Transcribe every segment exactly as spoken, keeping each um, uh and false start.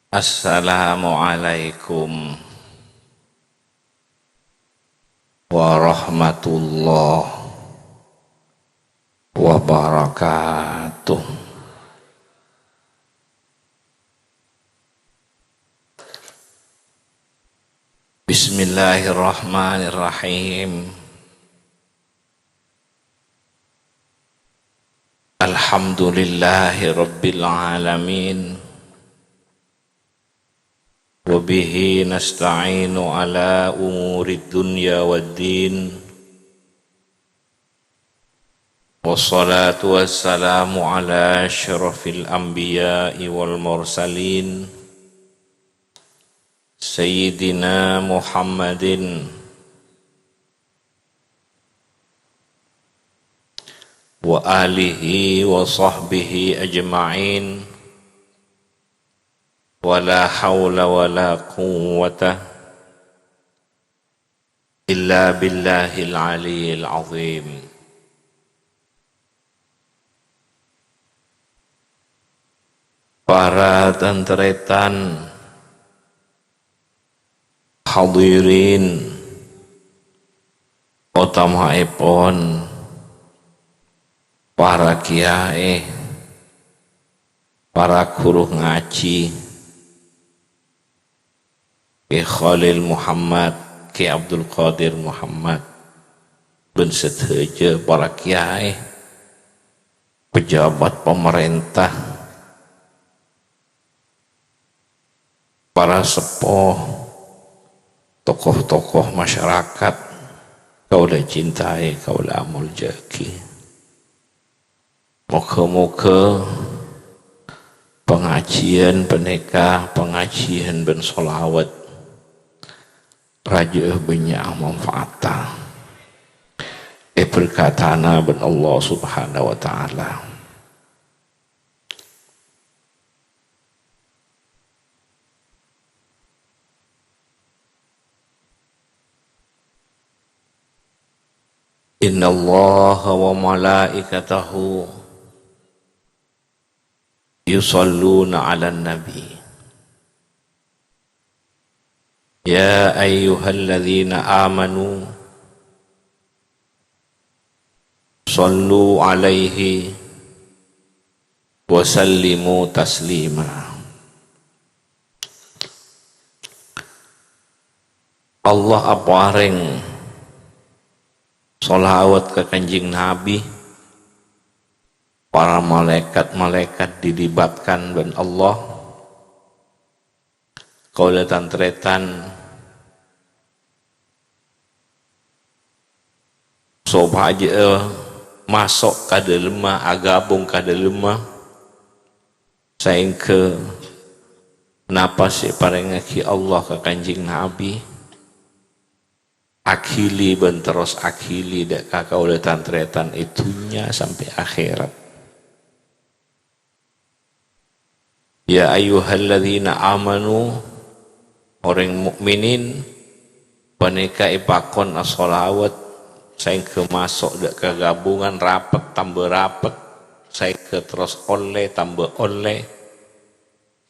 Assalamualaikum warahmatullahi wabarakatuh. Bismillahirrahmanirrahim. Alhamdulillahi rabbil alamin. Wa bihi nasta'inu ala umurid dunya wad din. Wassalatu wassalamu ala asyrafil anbiya'i wal mursalin, Sayyidina Muhammadin wa alihi wa sahbihi ajma'in. Wa la haula wa la quwwata illa billahil aliyyil azim. Para tan-tarètan, hadirin, otama'èpon para kiyaè, para ghuru ngajhi, Kè Khalil Muhammad, Kè Abdul Qadir Muhammad, bân sadhâjâ para kiyaè, pejabat pamarènta, para seppo, tokoh-tokoh masyarakat, kaulâ cintaè, kaulâ amoljâ'aghi. Moghâ-moghâ pangajhiyân panèka pangajhiyân bân shalawat rajâ'â bânnya' manfaatta, èberkatana bân Allah Subhanahu wa Ta'ala. Innallaha wa malaikatahu yusalluna 'alan nabi. Ya ayyuhalladzina amanu shallu 'alaihi wa sallimu taslima. Allah aparèng shalawat ka Kanjeng Nabi, para malaèkat-malaèkat dilibatkan bân Allah. Kaulâ tan-tarètan sopajâ maso' ka dâlemma, aghâbung ka dâlemma, saèngghâ napa sè èparèngaghi Allah ka Kanjeng Nabi, aghili bân terros aghili dâ' ka kaulâ tan-tarètan è dhunnya sampè' akhèrat. Ya ayyuhalladzina amanu, orèng mukminin, panèka èpakon ashalawat saèngghâ maso' dâ' ka ghâbungan rapet tamba rapet, saèngghâ terros ollè tamba ollè,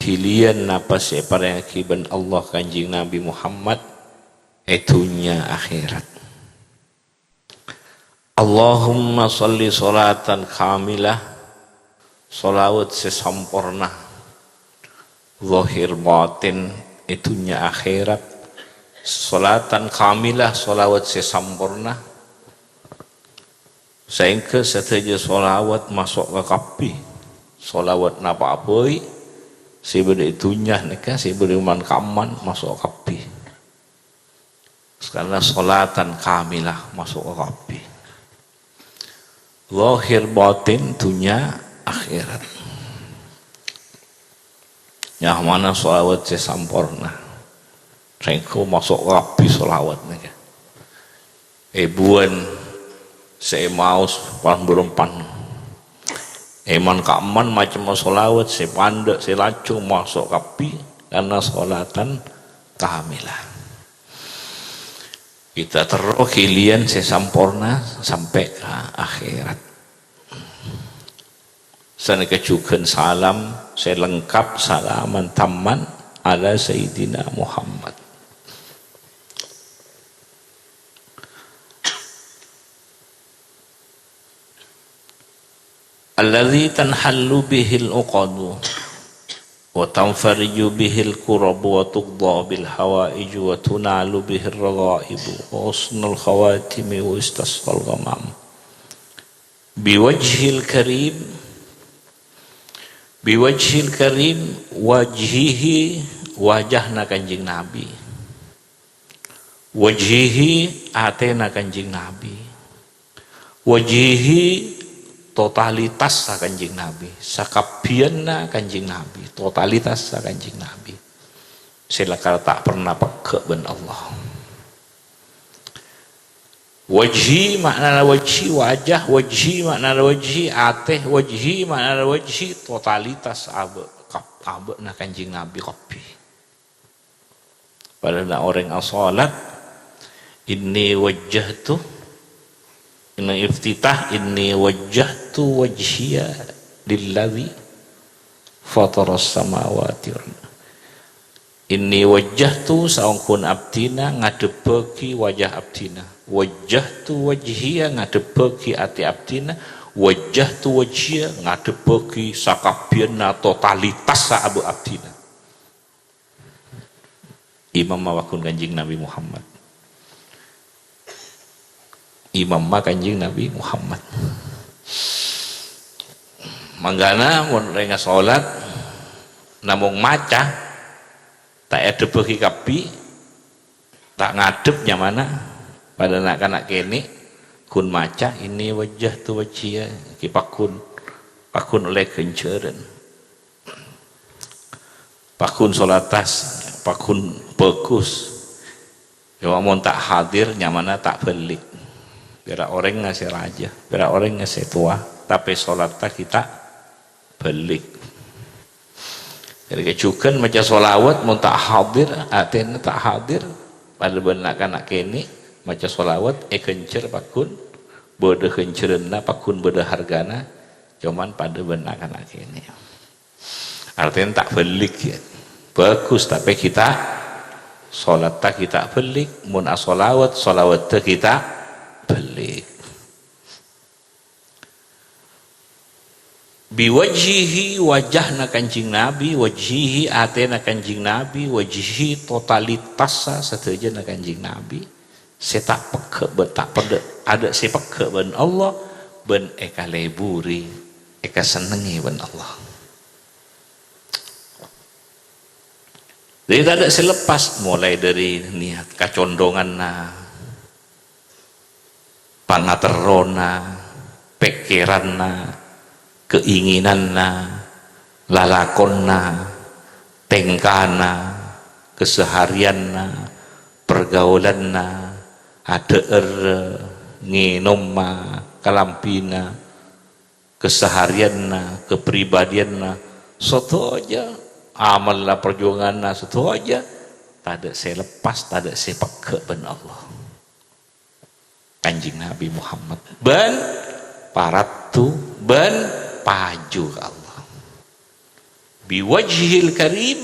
ghiliyân napa sè èparèngaghi bân Allah Kanjeng Nabi Muhammad è dhunnya akhèrat. Allahumma shalli sholatan kamilah, shalawat sè samporna, zahir batin, è dhunnya akhèrat, sholatan kamilah, shalawat sè samporna, saèngghâ sadhâjâ shalawat maso' ka kabbhi, shalawat napa bhâi sè bâdâ è dhunnya nèka, sè bâdâ man-kamman maso' kabbhi. Sakarana sholatan kamilah maso' ka kabbhi. Zahir batin dhunnya akhèrat. Nyamana sholawat sè samporna. Saèngghâ maso' kabbhi sholawat nèka. Èbuwân sè èmaos pan-bârâmpan. È man-kamman macemma sholawat sè pandâ' sè lajhu maso' kabbhi karana sholatan kamilah. Kita terro ghiliyân sè samporna sampè' ka akhèrat. Sanèka jhughân salam sè lengkap, salaman tamman. ala Sayyidina Muhammad. Alladzi tanhallu bihil uqadu, wa tanfariju bihil kurabu, wa tuqda bil hawaiju, wa tunalu bihir raghaibu, wa husnul khawatimi, wa istasqal ghamam. Biwajhil karim, biwajhil karim, wajhihi, wajahna Kanjeng Nabi. Wajhihi, atena Kanjeng Nabi. Wajhihi, totalitasna Kanjeng Nabi. Sakabbhiyanna Kanjeng Nabi. Totalitasna Kanjeng Nabi. Sè lakar ta' perna pegghâ' bân Allah. Wajhi ma'nana wajhi, wajah, wajhi ma'nana wajhi, atè, wajhi ma'nana wajhi, totalitas abâ', kab-, abâ'na Kanjeng Nabi kabbhi. Padâna orèng asholat, "Inni wajjahtu," neng iftitah, "Inni wajjahtu wajhiya lilladzi fataras samawati wal." "Inni wajjahtu," saongghuna abdhina ngadhebbhâghi wajah abdhina. "Wajjahtu wajhiya," ngadhebbhâghi atè abdhina. "Wajjahtu wajhiya," ngadhebbhâghi sakabbhiyanna totalitas abâ' abdhina. Imamma pagghun Kanjeng Nabi Muhammad. Imamma Kanjeng Nabi Muhammad. Mangkana mon rèng asholat namong maca, ta' èdhebbhâghi kabbhi, ta' ngadhep nyamana, padâ na'-kana' kènè', ghun maca, "Inni wajjahtu wajhiya," ghi pagghun, pagghun ollè ghânjhârân. Pagghun sholatta, pagghun bhâghus. Coma mon ta' hadir, nyamana ta' bâli'. Pèra' orèngnga sè rajâ, pèra' orèngnga sè towa, tapè sholatta ghi' ta' bâli'. Dhâddhi jhughân maca sholawat, mon ta' hadir, atèna ta' hadir, padâ bân na'-kana' kènè', maca sholawat, èghânjhâr pagghun bâdâ ghânjhârânna, pagghun bâdâ hargana, coma padâ bân na'-kana' kènè'. Artèna ta' bâli', ya. Bhâghus, tapè ghi' ta' sholatta ghi' ta' bâli'. Mon asholawat, sholawatta ghi' ta' bâli'. Biwajhihi, wajahna Kanjeng Nabi, wajhihi, atèna Kanjeng Nabi, wajhihi, totalitas sadhâjâna Kanjeng Nabi. Sè ta' pegghâ' bân ta' perdhâ-, adâ' sè pegghâ' bân Allah, bân èkaleburi, èkasennengngè bân Allah. Dhâddhi tadâ' sè lepas, molaè dhâri niyat kacondhonganna, pangaterrona, pèkkèranna, keinginanna, lalakonna, tèngkana, keseharianna, pergaulanna, adhâ'ârra, ngènomma, kalambhina, keseharianna, kepribadianna, sadhâjâ, amalla, parjuwanganna, sadhâjâ, tadâ' sè lepas, tadâ' sè pegghâ' bân Allah. Kanjeng Nabi Muhammad. Bân paraddu, bân paju ka Allah. Biwajhil karim,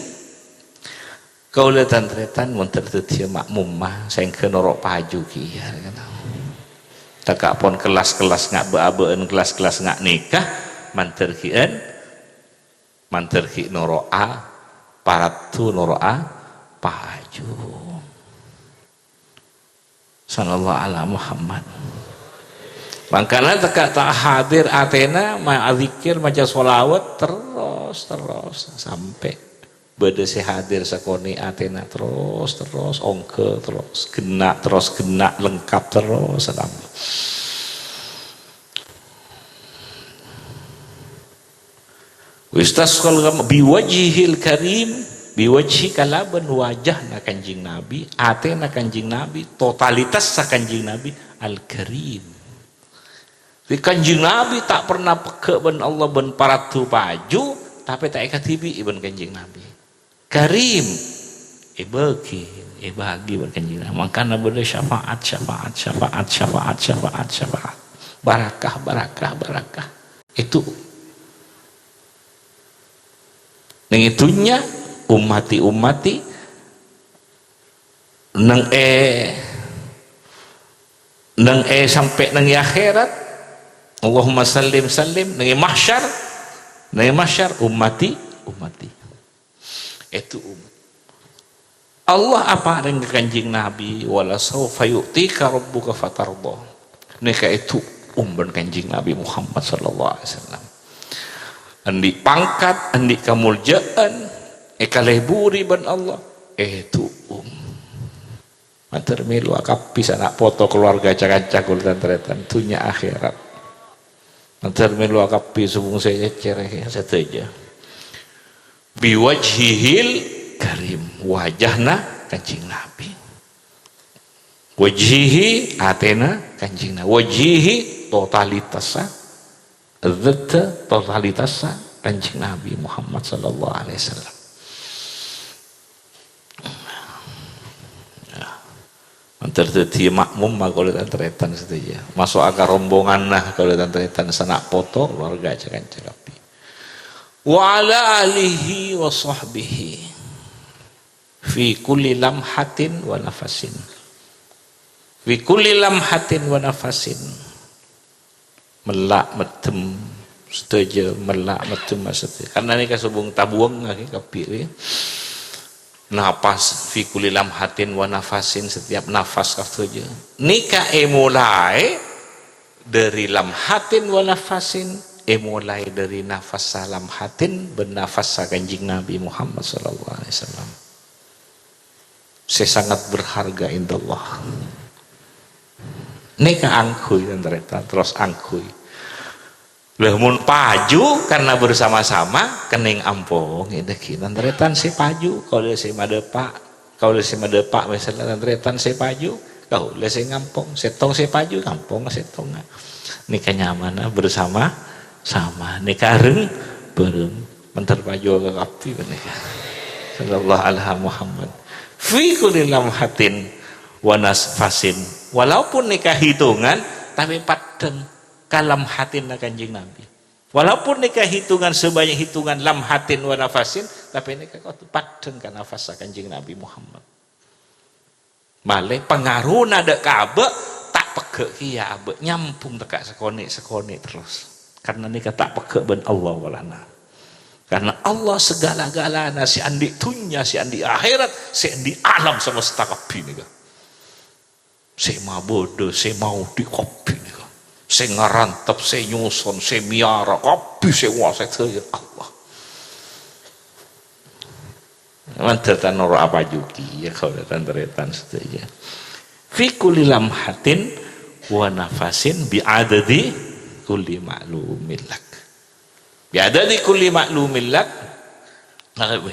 kaulâ tan-tarètan mon ter-, dhâddhiyâ ma'mumma, saèngghâ noro' paju kèya, kan. Teka' pon kellas-kellas nga' bâ'-abâ'ân, kellas-kellas nga' nèka, mandhâr ghi'ân, mandhâr ghi' noro'a, paraddu noro'a paju. Sallallahu ala Muhammad. Mangkana teka' ta' hadir atèna, ma-, adzikir, maca sholawat terros, terros, sampè' bâdâ sè hadir sakonè' atèna terros, terros, ongghâ terros, ghenna' terros, ghenna' lengkap terros, salam. Wistasqal gham-, biwajhihil karim, biwajhi kalabân wajahna Kanjeng Nabi, atèna Kanjeng Nabi, totalitasna Kanjeng Nabi, Al-Karim. Dhâddhi Kanjeng Nabi ta' pernah pegghâ' bân Allah bân paraddu paju, tapè ta' èkadhibi'i bân Kanjeng Nabi. Karim, èbâgi, èbâgi bân Kanjeng Nabi. Mangkana bâdâ syafaat, syafaat, syafaat, syafaat, syafaat, syafaat. Barakah, barakah, barakah. Itu. Neng è dhunnya, Ummati, ummati, neng è, neng è sampè' neng è akhèrat. Allahumma sallim, sallim, neng è mahsyar, neng è mahsyar, ummati, ummati. Èdu'um. Allah aparèng ka Kanjeng Nabi, "Wala saufa yu'tika rabbuka fatardha." Nèka èdu'um bân Kanjeng Nabi Muhammad sallallahu alaihi wasallam. Andi' pangkat, andi' kamoljâ'ân, èkaleburi bân Allah, èdu'um. Mandhâr mèlowa kabbhi sana' poto, kalowarga, ca-kanca, kaulâ tan-tarètan, dhunnya akhèrat. Mandhâr mèlowa kabbhi sobung sè ècèrè sadhâjâ. Biwajhihil karim, wajahna Kanjeng Nabi. Wajhihi, atèna Kanjeng Nabi. Wajhihi, totalitassa, zat totalitassa Kanjeng Nabi Muhammad sallallahu alaihi wasallam. Ya. Mandhâr dhâddhi makmum, ma' kaulâ tan-tarètan sadhâjâ. Maso'a ka rombonganna kaulâ tan-tarètan, sana' poto, kalowarga, ca-kanca kabbhi. Wa ala alihi wa sahbihi. Fi kulli lamhatin wa nafasin. Fi kulli lamhatin wa nafasin. Mella' meddhem sadhâjâ, mella' meddhem sadhâjâ. Karna nèka sobung tabuwâng lagi kabbhi rè. Napas, fi kulli lamhatin wa nafasin, setiap nafas sadhâjâ. Nèka èmolaè dhâri lamhatin wa nafasin, èmolaè dhâri nafassa lamhatin bân nafassa Kanjeng Nabi Muhammad sallallahu alaihi wasallam. Sè sangat berharga indallah. Nèka angghuy, tan-tarètan, terros angghuy. Lah, mon paju karena bersama-sama, kenning ampong, èdhâghi tan-tarètan sè paju, kaulâ sè madhâpa', kaulâ sè madhâpa', misalnya tan-tarètan sè paju, kaulâ sè ngampong, sèttong sè paju, ngampong sèttongnga. Nèka nyamana bersama-sama, nèka reng-, bareng. Mandhâr paju ka kabbhi panèka. Sallallahu ala Muhammad. Fi kulli lamhatin wa nafasin. Walaupun nèka hitungan, tapè paddhâng ka lamhatinna Kanjeng Nabi. Walaupun nèka hitungan sebanyak hitungan lamhatin wa nafasin, tapè nèka kodhu paddhâng ka nafassa Kanjeng Nabi Muhammad. Malè pangarona dâ' ka abâ', ta' pegghâ' kèya abâ', nyambung tekka' sakonè'-sakonè' terros. Karna nèka ta' pegghâ' bân Allah polana. Karna Allah segala-galana, sè andi' dhunnya, sè andi' akhèrat, sè andi' alam semesta kabbhi nèka. Sè mabâdâ, sè maodhi' kabbhi nèka. Sè ngarantep, sè nyoson, sè mèyara, kabbhi sè kowasa sadhâjâ Allah. Mandhâr ta' noro' apa juki, ya, kaulâ tan-tarètan sadhâjâ. Fi kulli lamhatin wa nafasin bi adadi kulli ma'lumin lak. Bi adadi kulli ma'lumin lak,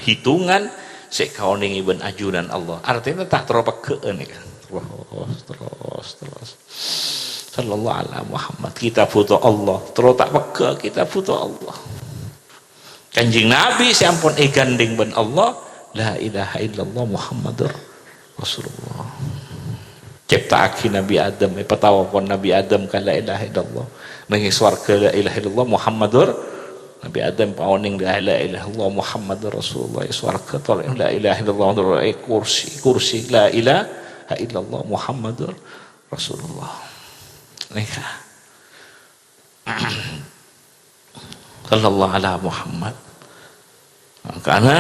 hitungan sè èkaonèngè bân ajunan Allah. Artèna ta' terro pegghâ'ân, ya. Terros, terros, terros. Sallallahu ala Muhammad. Kita butuh Allah. Terro ta' pegghâ', kita butuh Allah. Kanjeng Nabi sè ampon èghândhèng bân Allah, "La ilaha illallah Muhammadur Rasulullah." Cèpta'aghi Nabi Adam, èpataowa pon Nabi Adam ka la ilaha illallah. Neng è sowarghâ la ilaha illallah Muhammadur, Nabi Adam paonèng la ilaha illallah Muhammadur Rasulullah. È sowarghâ tolè la ilaha illallah, è kursi, kursi la ilaha illallah Muhammadur Rasulullah. Nèka. Sallallahu ala Muhammad. Mangkana,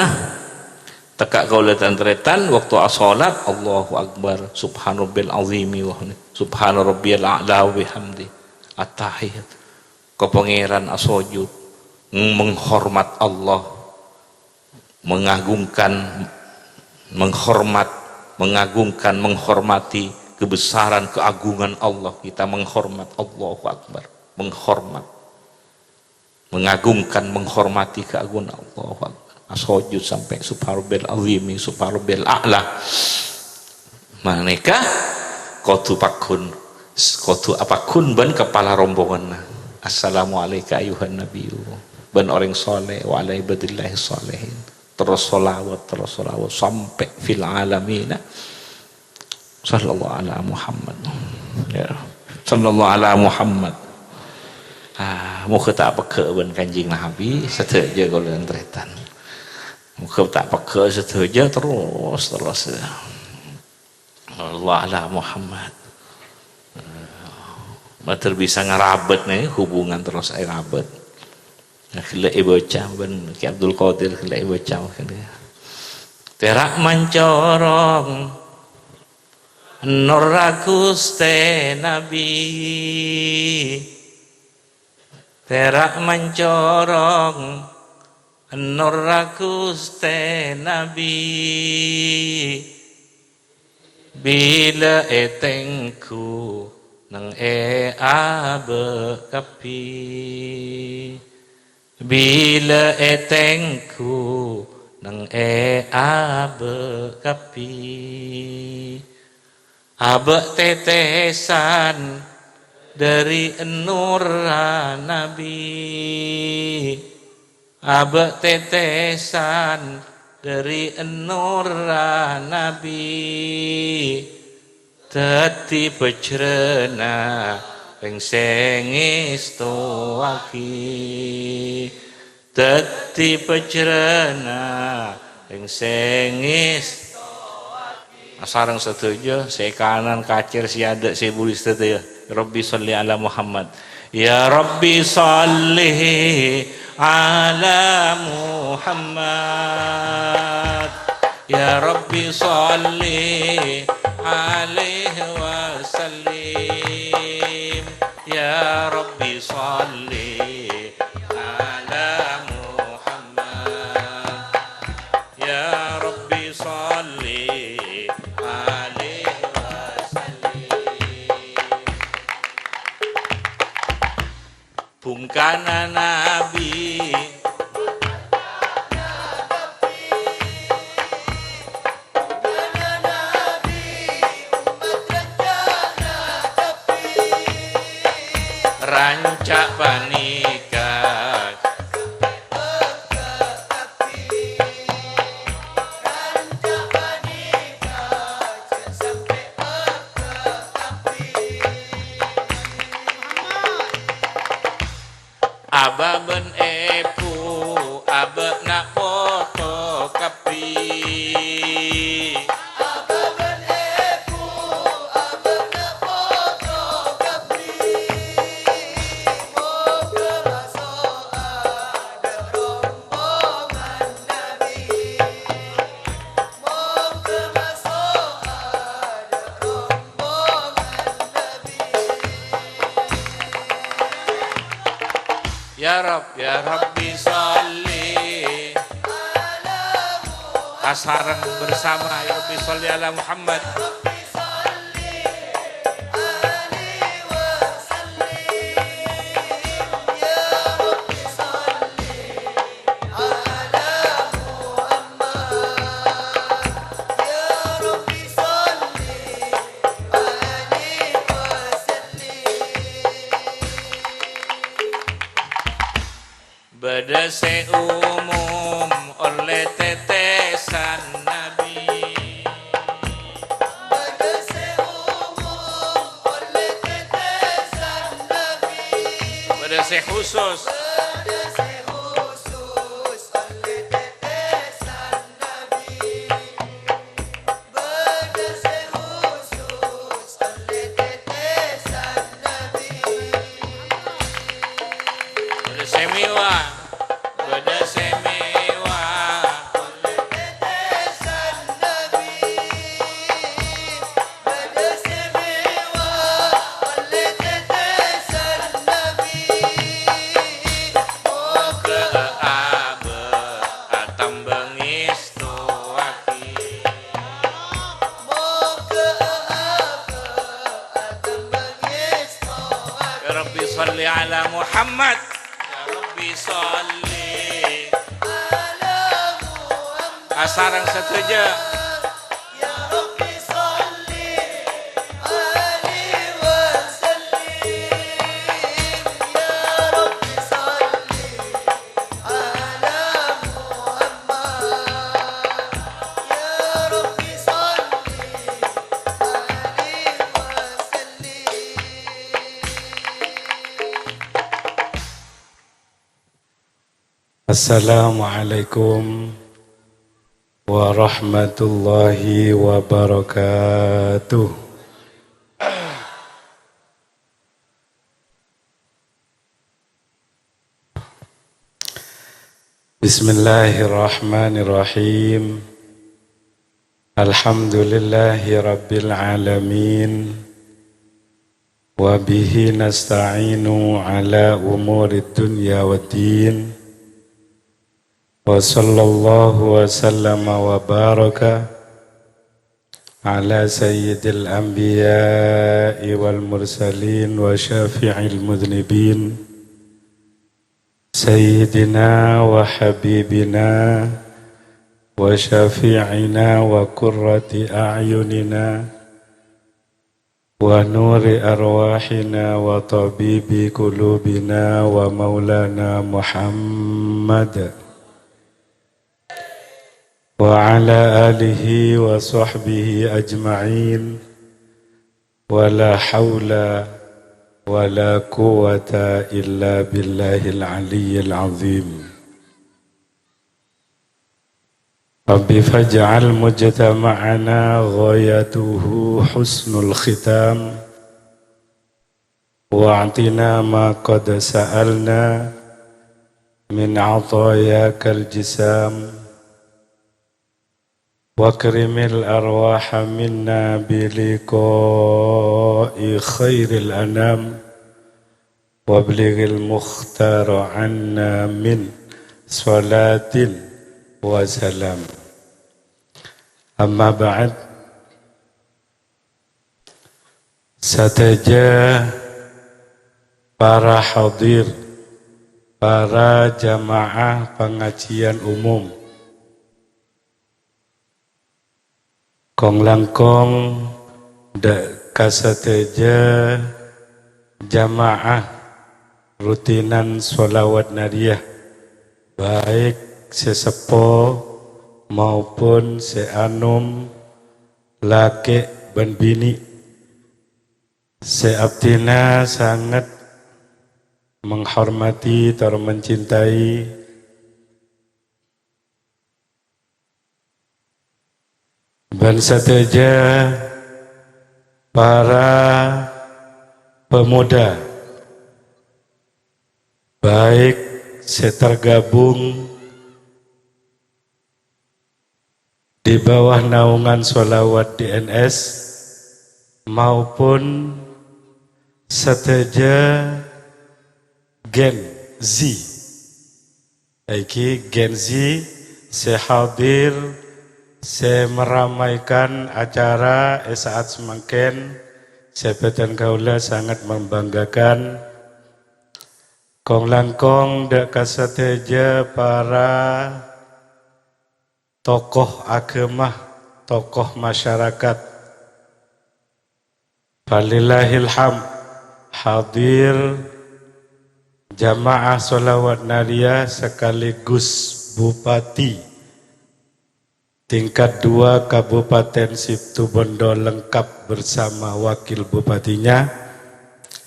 tekka' kaulâ tan-tarètan, waktu asholat, Allahu Akbar, Subhana Rabbil Azimi wa hamdi, Subhana Rabbiyal A'la wa bihamdi, At-tahiyat. Ka Pangèran asojud, menghormat Allah, mengagungkan, menghormat, mengagungkan, menghormati kebesaran, keagungan Allah. Kita menghormat, Allahu Akbar. Menghormat. Mengagungkan, menghormati keagungan, Allahu Akbar. Asojud sampè' Subhanarabbil Azimi, Subhanarabbil A'la. Manèka kodhu paggun, kodhu apaggun bân kapala rombonganna. "Assalamu alaika ayyuhan nabiyyu." Bân orèng sholeh, "Wa ala ibadillahi sholihin." Terros sholawat, terros sholawat, sampè' fil alamina. Sallallahu ala Muhammad. Ya. Sallallahu ala Muhammad. Ah, moghâ ta' pegghâ' bân Kanjeng Nabi, sadhâjâ kaulâ tan-tarètan. Moghâ ta' pegghâ' sadhâjâ terros, terros. Allah ala Muhammad. Mator bisa ngarabât nè, hubungan terros aèrabât. Nah, ghellâ' èbâca bân Kè Abdul Qadir, ghellâ' èbâca. Tèra' mancorong nurra Ghustè Nabbhi. Tèra' mancorong nurra Ghustè Nabbhi. Bilâ ètengghu neng è abâ' kabbhi. Bilâ ètengghu neng è abâ' kabbhi. Abâ' tètèsan dhâri nurra Nabbhi. Abâ' tètèsan dhâri nurra Nabbhi. Dhâddhi bhâjrâna rèng sè ngèstowaghi. Dhâddhi bhâjrâna rèng sè ngès-, asareng sadhâjâ sè kanan kacèr sè adâ' sè buri sadhâjâ. Rabbi shalli ala Muhammad. Ya Rabbi shalli ala Muhammad. Ya Rabbi shalli alaihi wa sallim. Ya Rabbi shalli ala Muhammad. Ya Rabbi shalli alaihi wa sallim. Bhungkana Nabbhi. Ranca' panèka. Abâ' bân èbhu, abâ'na poto kabbhi. Abâ' bân èbhu, abâ'na poto kabbhi. Moghâ maso'a dâ' rombongan Nabbhi. Moghâ maso'a dâ' rombongan Nabbhi. Ya Rabb, ya Rabbi shalli. Asareng bersama, ya Rabbi shalli ala Muhammad. Bâdâ sè umum ollè tètèsan Nabbhi. Bâdâ sè umum ollè tètèsan Nabbhi. Bâdâ sè khusus. Bâdâ sè khusus ollè tètèsan Nabbhi. Bâdâ sè khusus ollè tètèsan Nabbhi. Bâdâ sè mèwah. Bâdâ sè mèwah. Ollè tètèsan Nabbhi. Bâdâ sè mèwah. Ollè tètèsan Nabbhi. Moghâ abâ' atamba ngèstowaghi. Moghâ abâ' atamba ngèstowaghi. Ya Rabbi shalli ala Muhammad. Ya Rabbi shalli ala Muhammad. Asareng sadhâjâ. Ya Rabbi shalli alaihi wa sallim. Ya Rabbi shalli ala Muhammad. Ya Rabbi shalli alaihi wa sallim. Assalamualaikum ورحمة الله وبركاته. بسم الله الرحمن الرحيم. الحمد لله رب العالمين. وبه نستعين على أمور الدنيا والدين. وصلى الله وسلم وبارك على سيد الأنبياء والمرسلين وشفيع المذنبين، سيدنا وحبيبنا وشفيعنا وقرة أعيننا ونور أرواحنا وطبيب قلوبنا ومولانا محمد وعلى آله وصحبه أجمعين. ولا حول ولا قوة إلا بالله العلي العظيم. رب فاجعل مجتمعنا غايته حسن الختام، وأعطنا ما قد سألنا من عطاياك الجسام، وأكرم الأرواح منا بلقاء خير الأنام، وأبلغ المختار عنا من صلاة وسلام. أما بعد، sadhâjâ para hadir, para jamaah pangajian umum. Kong-langkong dâ' ka sadhâjâ jamaah rutinan sholawat nariyah, baik sè seppo maupun sè anom, lakè' bân binè', sè abdhina sanget menghormati tor mencintai. Bân sadhâjâ para pemuda, baik sè tergabung di bawah naungan Sholawat D N S maupun sadhâjâ Gen Z. Èngghi Gen Z sè hadir, sè meramaikan acara è sa'at samangkèn, sè bhâdhân kaulâ sanget membanggakan. Kong-langkong dâ' ka sadhâjâ para tokoh aghâma, tokoh masyarakat. Falillahil hamd, hadir jamaah sholawat nariyah sekaligus Bupati tingkat dua Kabupaten Situbondo lengkap bersama Wakil Bupatinya.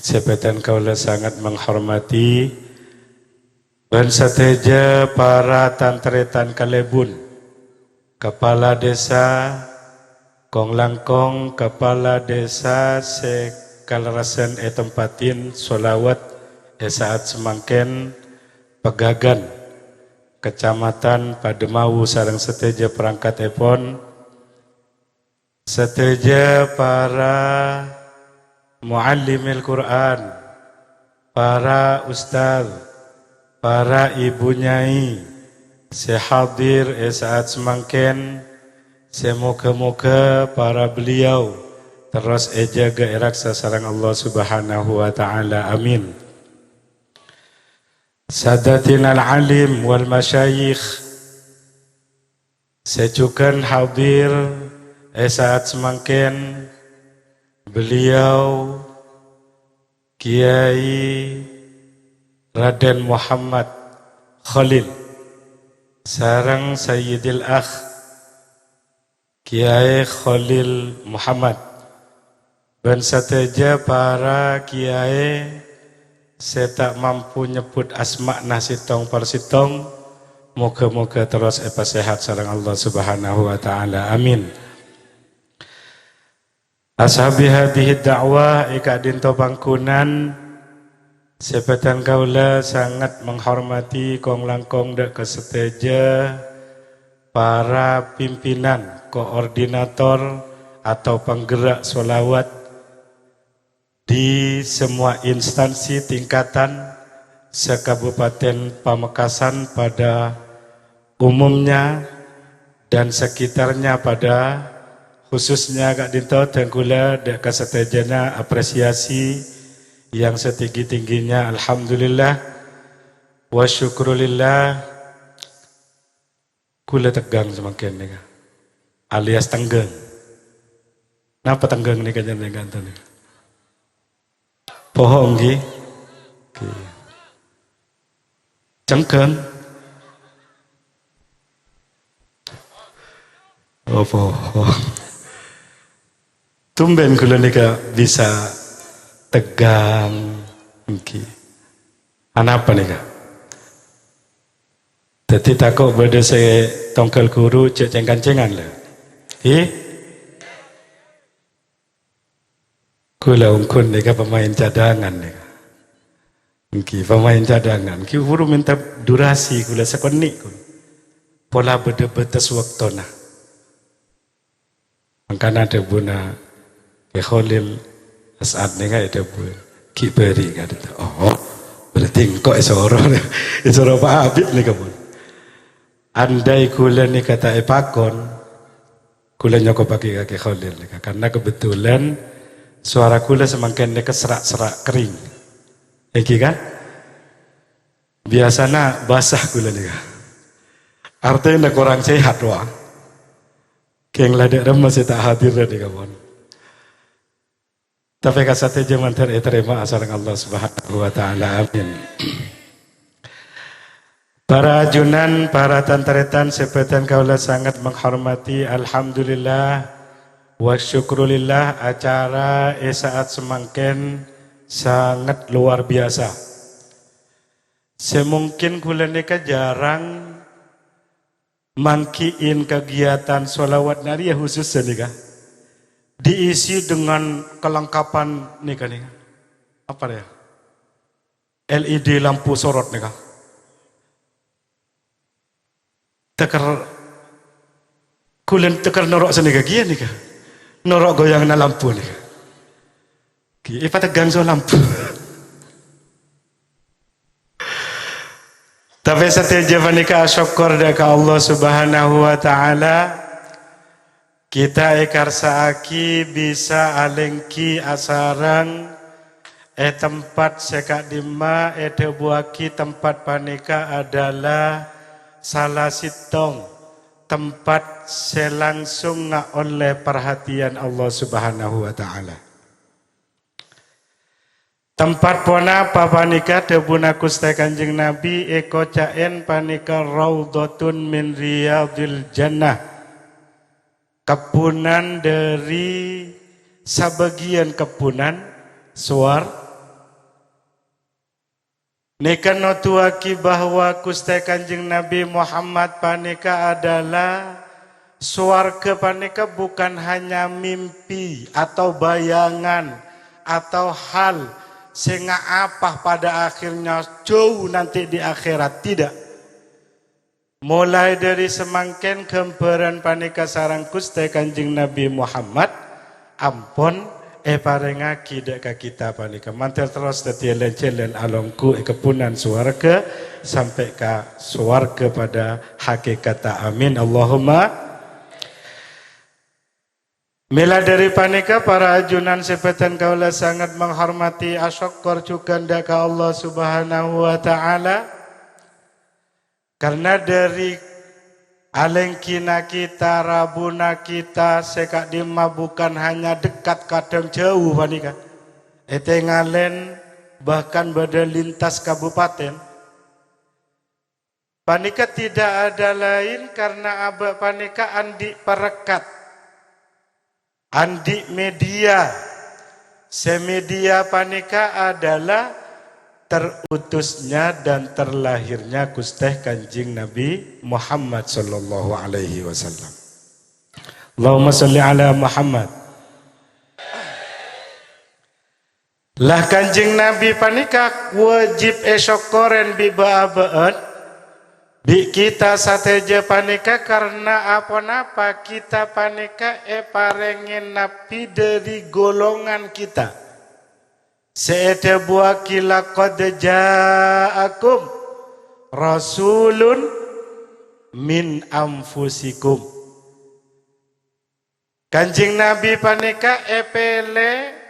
Sè bhâdhân kaulâ sanget menghormati. Bân sadhâjâ para tan-tarètan kalèbun, kepala desa, kong-langkong kepala desa sè kalerressan ètempatin sholawat è sa'at samangkèn, pegagan Kecamatan Pademawu sareng sadhâjâ perangkatèpon, sadhâjâ para muallimil Qur'an, para ustaz, para ibu nyai sè hadir è sa'at samangkèn, sè moghâ-moghâ para beliau terros èjâgâ èraksa sareng Allah Subhanahu wa Ta'ala. Amin. Sadatinal alim wal masyayikh, sè jhughân hadir è sa'at samangkèn, beliau Kiai Raden Muhammad Khalil sareng Sayyidil Akh Kiai Khalil Muhammad, bân sadhâjâ para kiai sè ta' mampu nyebbhut asma'na sèttong per sèttong, Moga-moga terros èpasèhat sareng Allah Subhanahu wa Ta'ala. Amin. Ashabi hadhihi da'wah, è ka'dinto pangkunan, sè bâdhân kaulâ sanget menghormati kong-langkong dâ' ka sadhâjâ para pimpinan, koordinator, atau penggerak sholawat di semua instansi tingkatan se-Kabupaten Pamekasan pada umumnya dan sekitarnya pada khususnya ka'dinto dhân kaulâ dâ' ka sadhâjâna apresiasi yang setinggi-tingginya. Alhamdulillah wa syukrulillah. Kaulâ tegghâng samangkèn nèka, alias tengghâng. Napa tengghâng nèka jhâ' nèka enten nèka? Poho, ngghi? Ngghi. Cengghâng? Oh, poho. Tumbèn kaulâ nèka bisa tegghâng, ngghi. Anapa nèka? Dhâddhi tako' bâdâ sè tongghâl ghuru jhâ' cèng-kancèngan, lho. Hi? Kaulâ ongghun nèka pemain cadangan nèka. Ngghi, pemain cadangan. Ngghi buru mènta durasi kaulâ sakonè' kaulâ. Pola bâdâ bâtes bâktona. Mangkana dhâbuna Kè Kholil, As'ad nèka èdhâbu, "Ghi' bâri' ka'dinto." Oh, berarti engko' èsoro, èsoro Pa' Habib nèka pon. Andai kaulâ nèka ta' èpakon, kaulâ nyokobhâghi ka Kè Kholil nèka. Karena kebetulan sowara kaulâ samangkèn nèka sera'-sera' kering. Èngghi kan? Biasana basah kaulâ nèka. Artèna korang sehat, wa. Kèng la dâ' remma sè ta' hadir nèka pon. Tapè kasadhâjâ mandhâr ètarèma asareng Allah Subhanahu wa Ta'ala. Amin. Para ajunan, para tan-tarètan sè bâdhân kaulâ sanget menghormati, alhamdulillah, wa syukrulillah, acara è sa'at samangkèn sanget luar biasa. Sè mungkin kaulâ nèka jarang manggi'in kegiatan sholawat nariyah khusus nèka diisi dengan kelengkapan nèka, nèka. Apa ya? L E D lampu sorot nèka. Tèkèr, kaulâ tèkèr noro' sanèka kèya nèka. Noro' goyanganna lampu nèka. Ghi, èpategghâng so lampu. Tapè sadhâjâ panèka asokkor dâ' ka Allah Subhanahu wa Ta'ala, kita èkarsa'aghi bisa alèngghi asareng è tempat sè ka'dimma èdhâbuwaghi tempat panèka adalah sala sèttong tempat sè langsung ngaollè parhatèyan Allah Subhanahu wa Ta'ala. Tempat ponapa panèka? Dhâbuna Ghustè Kanjeng Nabi, èkoca'èn panèka raudhatun min riyadhil jannah. Kebbunan dhâri sabâgiyân kebbunan sowar-, Nèka noduwaghi bahwa Ghustè Kanjeng Nabi Muhammad panèka adalah sowarghâ panèka bukan hanya mimpi atau bayangan atau hal sè nga'apa pada akhirnya jauh nanti di akhirat. Tidak. Molaè dhâri samangkèn ghâmbhârân panèka sareng Ghustè Kanjeng Nabi Muhammad ampon èparèngaghi dâ' ka kita panèka. Mandhâr terros dhâddhiyâ lèn-jhâlân alongghu è kebbunan sowarghâ sampè' ka sowarghâ pada hakèkatta. Amin. Allahumma. Mèla dhâri panèka, para ajunan sè bâdhân kaulâ sanget menghormati, asokkor jhughân dâ' ka Allah Subhanahu wa Ta'ala. Karena dhâri alèngghina kita, rabuna kita sè ka'dimma bukan hanya dekat, kadhâng jhâu panèka. Ètèngalèn bahkan bâdâ lintas kabupaten. Panèka tidak ada lain karena abâ' panèka andi' parekat. Andi' media. Sè media panèka adalah terutusnya dan terlahirnya Ghustè Kanjeng Nabi Muhammad sallallahu alaihi wasallam. Allahumma shalli ala Muhammad. Lah, Kanjeng Nabi panèka wajib èsokkorè bi' bâ'-abâ'ân, bi' kita sadhâjâ panèka, karna aponapa kita panèka èparèngè nabbhi dhâri golongan kita. Sè èdhâbuwaghi, "Laqad ja'akum rasulun min anfusikum." Kanjeng Nabi panèka èpèlè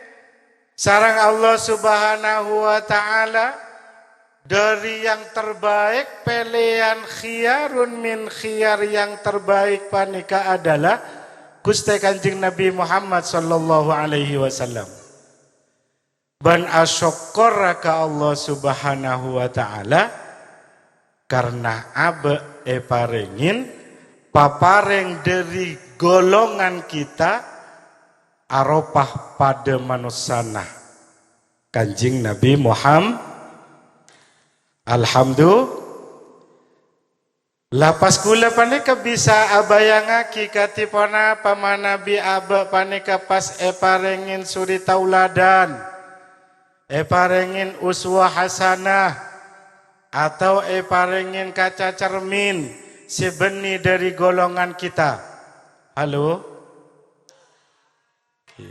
sareng Allah Subhanahu wa Ta'ala dhâri yang terbaik, pèlèyan khiyarun min khiyar, yang terbaik panèka adalah Ghustè Kanjeng Nabi Muhammad sallallahu alaihi wasallam. Bân asokkor ka Allah Subhanahu wa Ta'ala, karna abâ' èparèngè paparèng dhâri golongan kita aropa padâ manossana Kanjeng Nabi Muhammad. Alhamdulillah. Lah, pas kaulâ panèka bisa abâjângaghi kadhi ponapa manabi abâ' panèka pas èparèngè suri tauladan, èparèngè uswah hasanah, atau èparèngè kaca cermin sè bânnè dhâri golongan kita. Halo? Oke.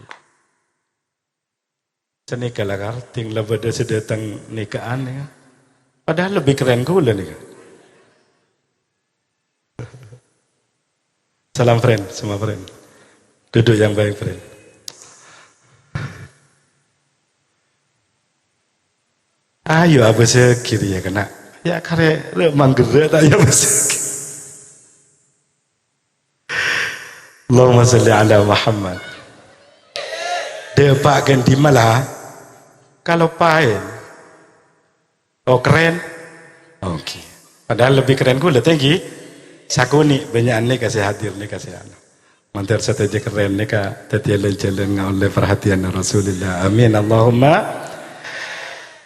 Sanèka la, Kar, dhing la bâdâ sè dâteng nèka'an, ya. Padahal lebih keren kaulâ nèka. Salam, friend, semua friend. Duduk yang baik, friend. Ayo, abâsaghi rèya, kèna. Ya, karè, lè, mangghârâ' ta', ya, abâsaghi. Allahumma shalli ala Muhammad. Dâpa' ghândhi mala kaloppaè. Oh, keren. Oke. Padahal lebih keren kaulâ, thank you. Sakonè' bânnya'an nèka sè hadir nèka sè anu. Mandhâr sadhâjâ keren nèka dhâddhiyâ lan-jhâlân ngaollè parhatèyanna Rasulullah. Amin. Allahumma.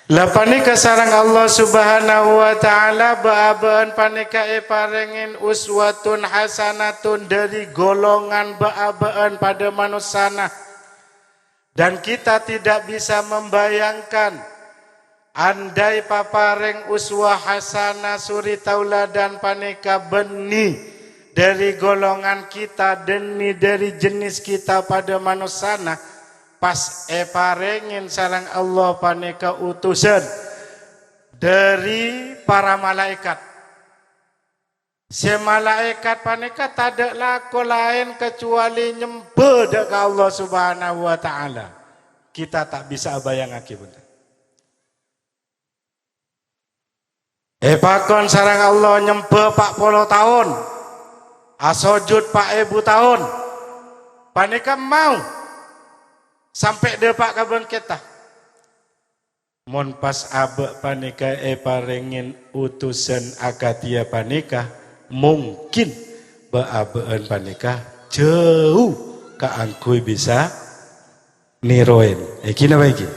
Lah panèka sareng Allah Subhanahu wa Ta'ala, bâ'-abâ'ân panèka èparèngè uswatun hasanatun dhâri golongan bâ'-abâ'ân padâ manossana. Dan kita tidak bisa membayangkan, andai paparèng uswah hasanah suri tauladan panèka bânnè dhâri golongan kita, bânnè dhâri jenis kita padâ manossana, pas èparèngè sareng Allah panèka utusan dhâri para malaèkat. Sè malaèkat panèka tadâ' lako laèn kacuali nyembhâ dâ' ka Allah Subhanahu wa Ta'ala. Kita ta' bisa abâjângaghi, bhunten. Èpakon sareng Allah nyembhâ pa' polo taon, asojud pa' èbu taon. Panèka mau sampè' dâpa' ka bângkètta. Mon pas abâ' panèka èparèngè utusan akadhiyâ panèka, mungkin bâ'-abâ'ân panèka jhâu kaangghuy bisa nèrowè. Èngghi napa èngghi?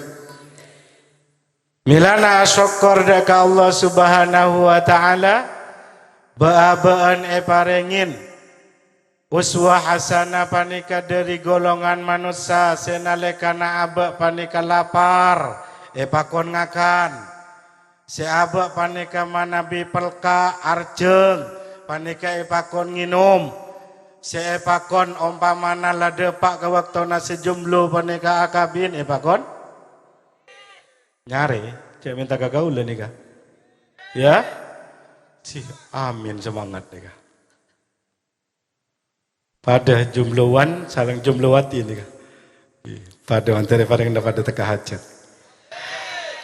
Mèlana asokkor dâ' ka Allah Subhanahu wa Ta'ala, bâ'-abâ'ân èparèngè uswah hasanah panèka dhâri golongan manossa sè nalèkana abâ' panèka lapar, èpakon ngakan. Sè abâ' panèka manabi pelka', arjhâng, panèka èpakon ngènom. Sè èpakon ompamana la dâpa' ka bâktona sè jomblo panèka akabin, èpakon nyarè, jhâ' mènta ka kaulâ nèka. Ya? Sih, amin, semangat nèka. Padâ jomblowan sareng jomblowati nèka. Padâ mandhâr èparèngana padâ tekka hajhât.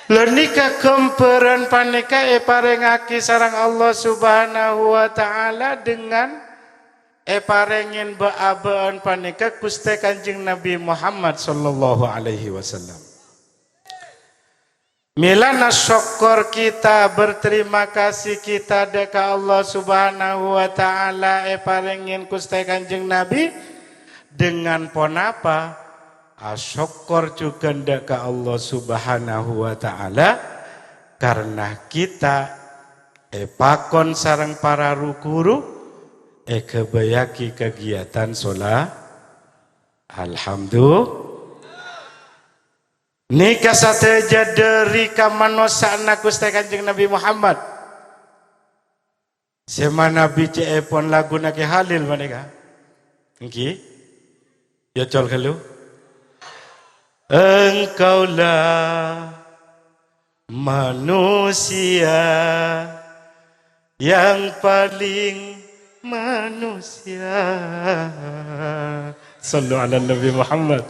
Lah nèka ghâmbhârân panèka èparèngaghi sareng Allah Subhanahu wa Ta'ala dengan èparèngè bâ'-abâ'ân panèka Ghustè Kanjeng Nabi Muhammad sallallahu alaihi wasallam. Mèlana sokkor kita, berterima kasih kita dâ' ka Allah Subhanahu wa Ta'ala èparèngè Ghustè Kanjeng Nabi, dengan ponapa? Asokkor jhughân dâ' ka Allah Subhanahu wa Ta'ala, Karna kita èpakon sareng para ru-ghuru èghâbâyyaghi kagiyadhân sola-, Alhamdu-, nèka sadhâjâ dhâri kamanossa'anna Ghustè Kanjeng Nabi Muhammad. Sè manabi cè'èpon laguna Kè Halil panèka. Èngghi? Yâ, col ghâllu. Engkaulah manusia yang paling manusia. Sallu ala Nabi Muhammad.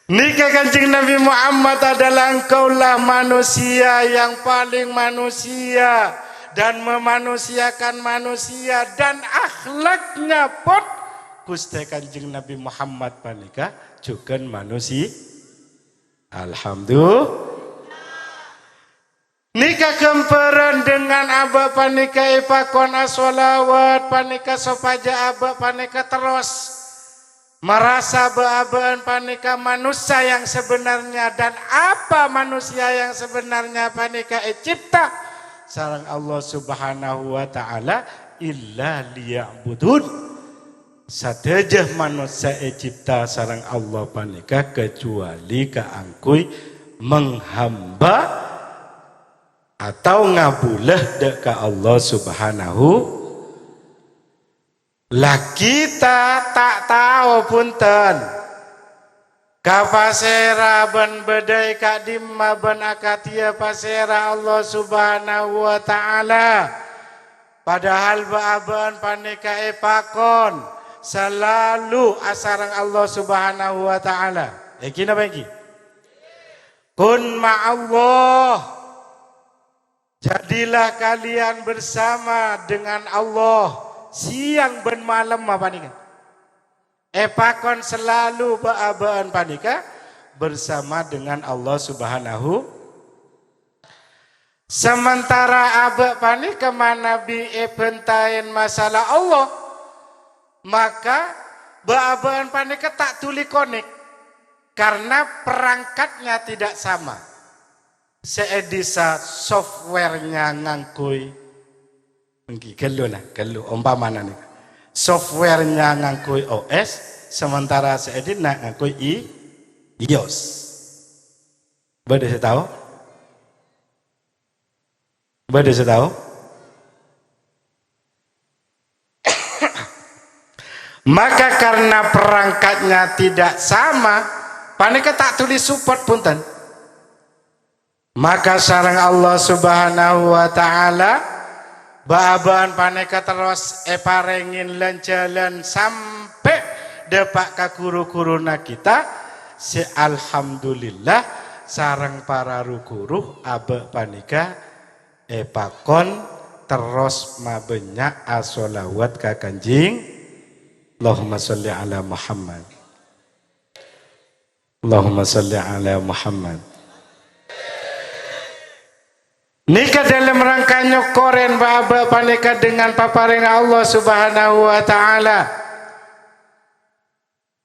Nèka Kanjeng Nabi Muhammad adalah engkaulah manusia yang paling manusia dan memanusiakan manusia dan akhlaknya pun Ghustè Kanjeng Nabi Muhammad panèka jhughân manusia. Alhamdulillah. Nèka ghâmbhârân dengan abâ' panèka èpakon asholawat panèka sopajâ abâ' panèka terros marasa bâ'-abâ'ân panèka manossa yang sebenarnya, dan apa manusia yang sebenarnya panèka ècipta sareng Allah Subhanahu wa Ta'ala, illa liya'budun. Sadhâjâ manossa ècipta sareng Allah panèka kacuali kaangghuy menghamba atau ngabulâ dâ' ka Allah Subhanahu. La kita ta' tao, bhunten. Ka pasèra bân bâdâ è ka'dimma bân akadhiyâ pasèra Allah Subhanahu wa Ta'ala. Padahal bâ'-abâ'ân panèka èpakon salalu asareng Allah Subhanahu wa Ta'ala. Èngghi napa èngghi? Kun ma'allah. Jadilah kalian bersama dengan Allah siang bân malem, apa nèka? Èpakon salalu bâ'-abâ'ân panèka bersama dengan Allah Subhanahu. Sementara abâ' panèka manabi èbhântaèn masalah Allah, maka bâ'-abâ'ân panèka ta' dhuli konek, karena perangkatnya tidak sama. Sè è dhisa software-nya ngangghuy, èngghi ghâllu, nah, ghâllu, ompamana nèka. Software-nya ngangghuy O S, sementara sè è dinna' ngangghuy i-, iOS. Bâdâ sè tao? Bâdâ sè tao? Maka karena perangkatnya tidak sama, panèka ta' dhuli support, bhunten. Maka sareng Allah Subhanahu wa Ta'ala, bâ'-abâ'ân panèka terros èparèngè lan-jhâlân sampè' dâpa' ka ru-ghuruna kita, sè alhamdulillah sareng para ru-ghuru abâ' panèka èpakon terros mabânnya' asholawat ka Kanjeng. Allahumma sholli ala Muhammad. Allahumma sholli ala Muhammad. Nèka dâlem rangka nyokkorè bâ'-abâ' panèka dengan paparèngnga Allah Subhanahu wa Ta'ala.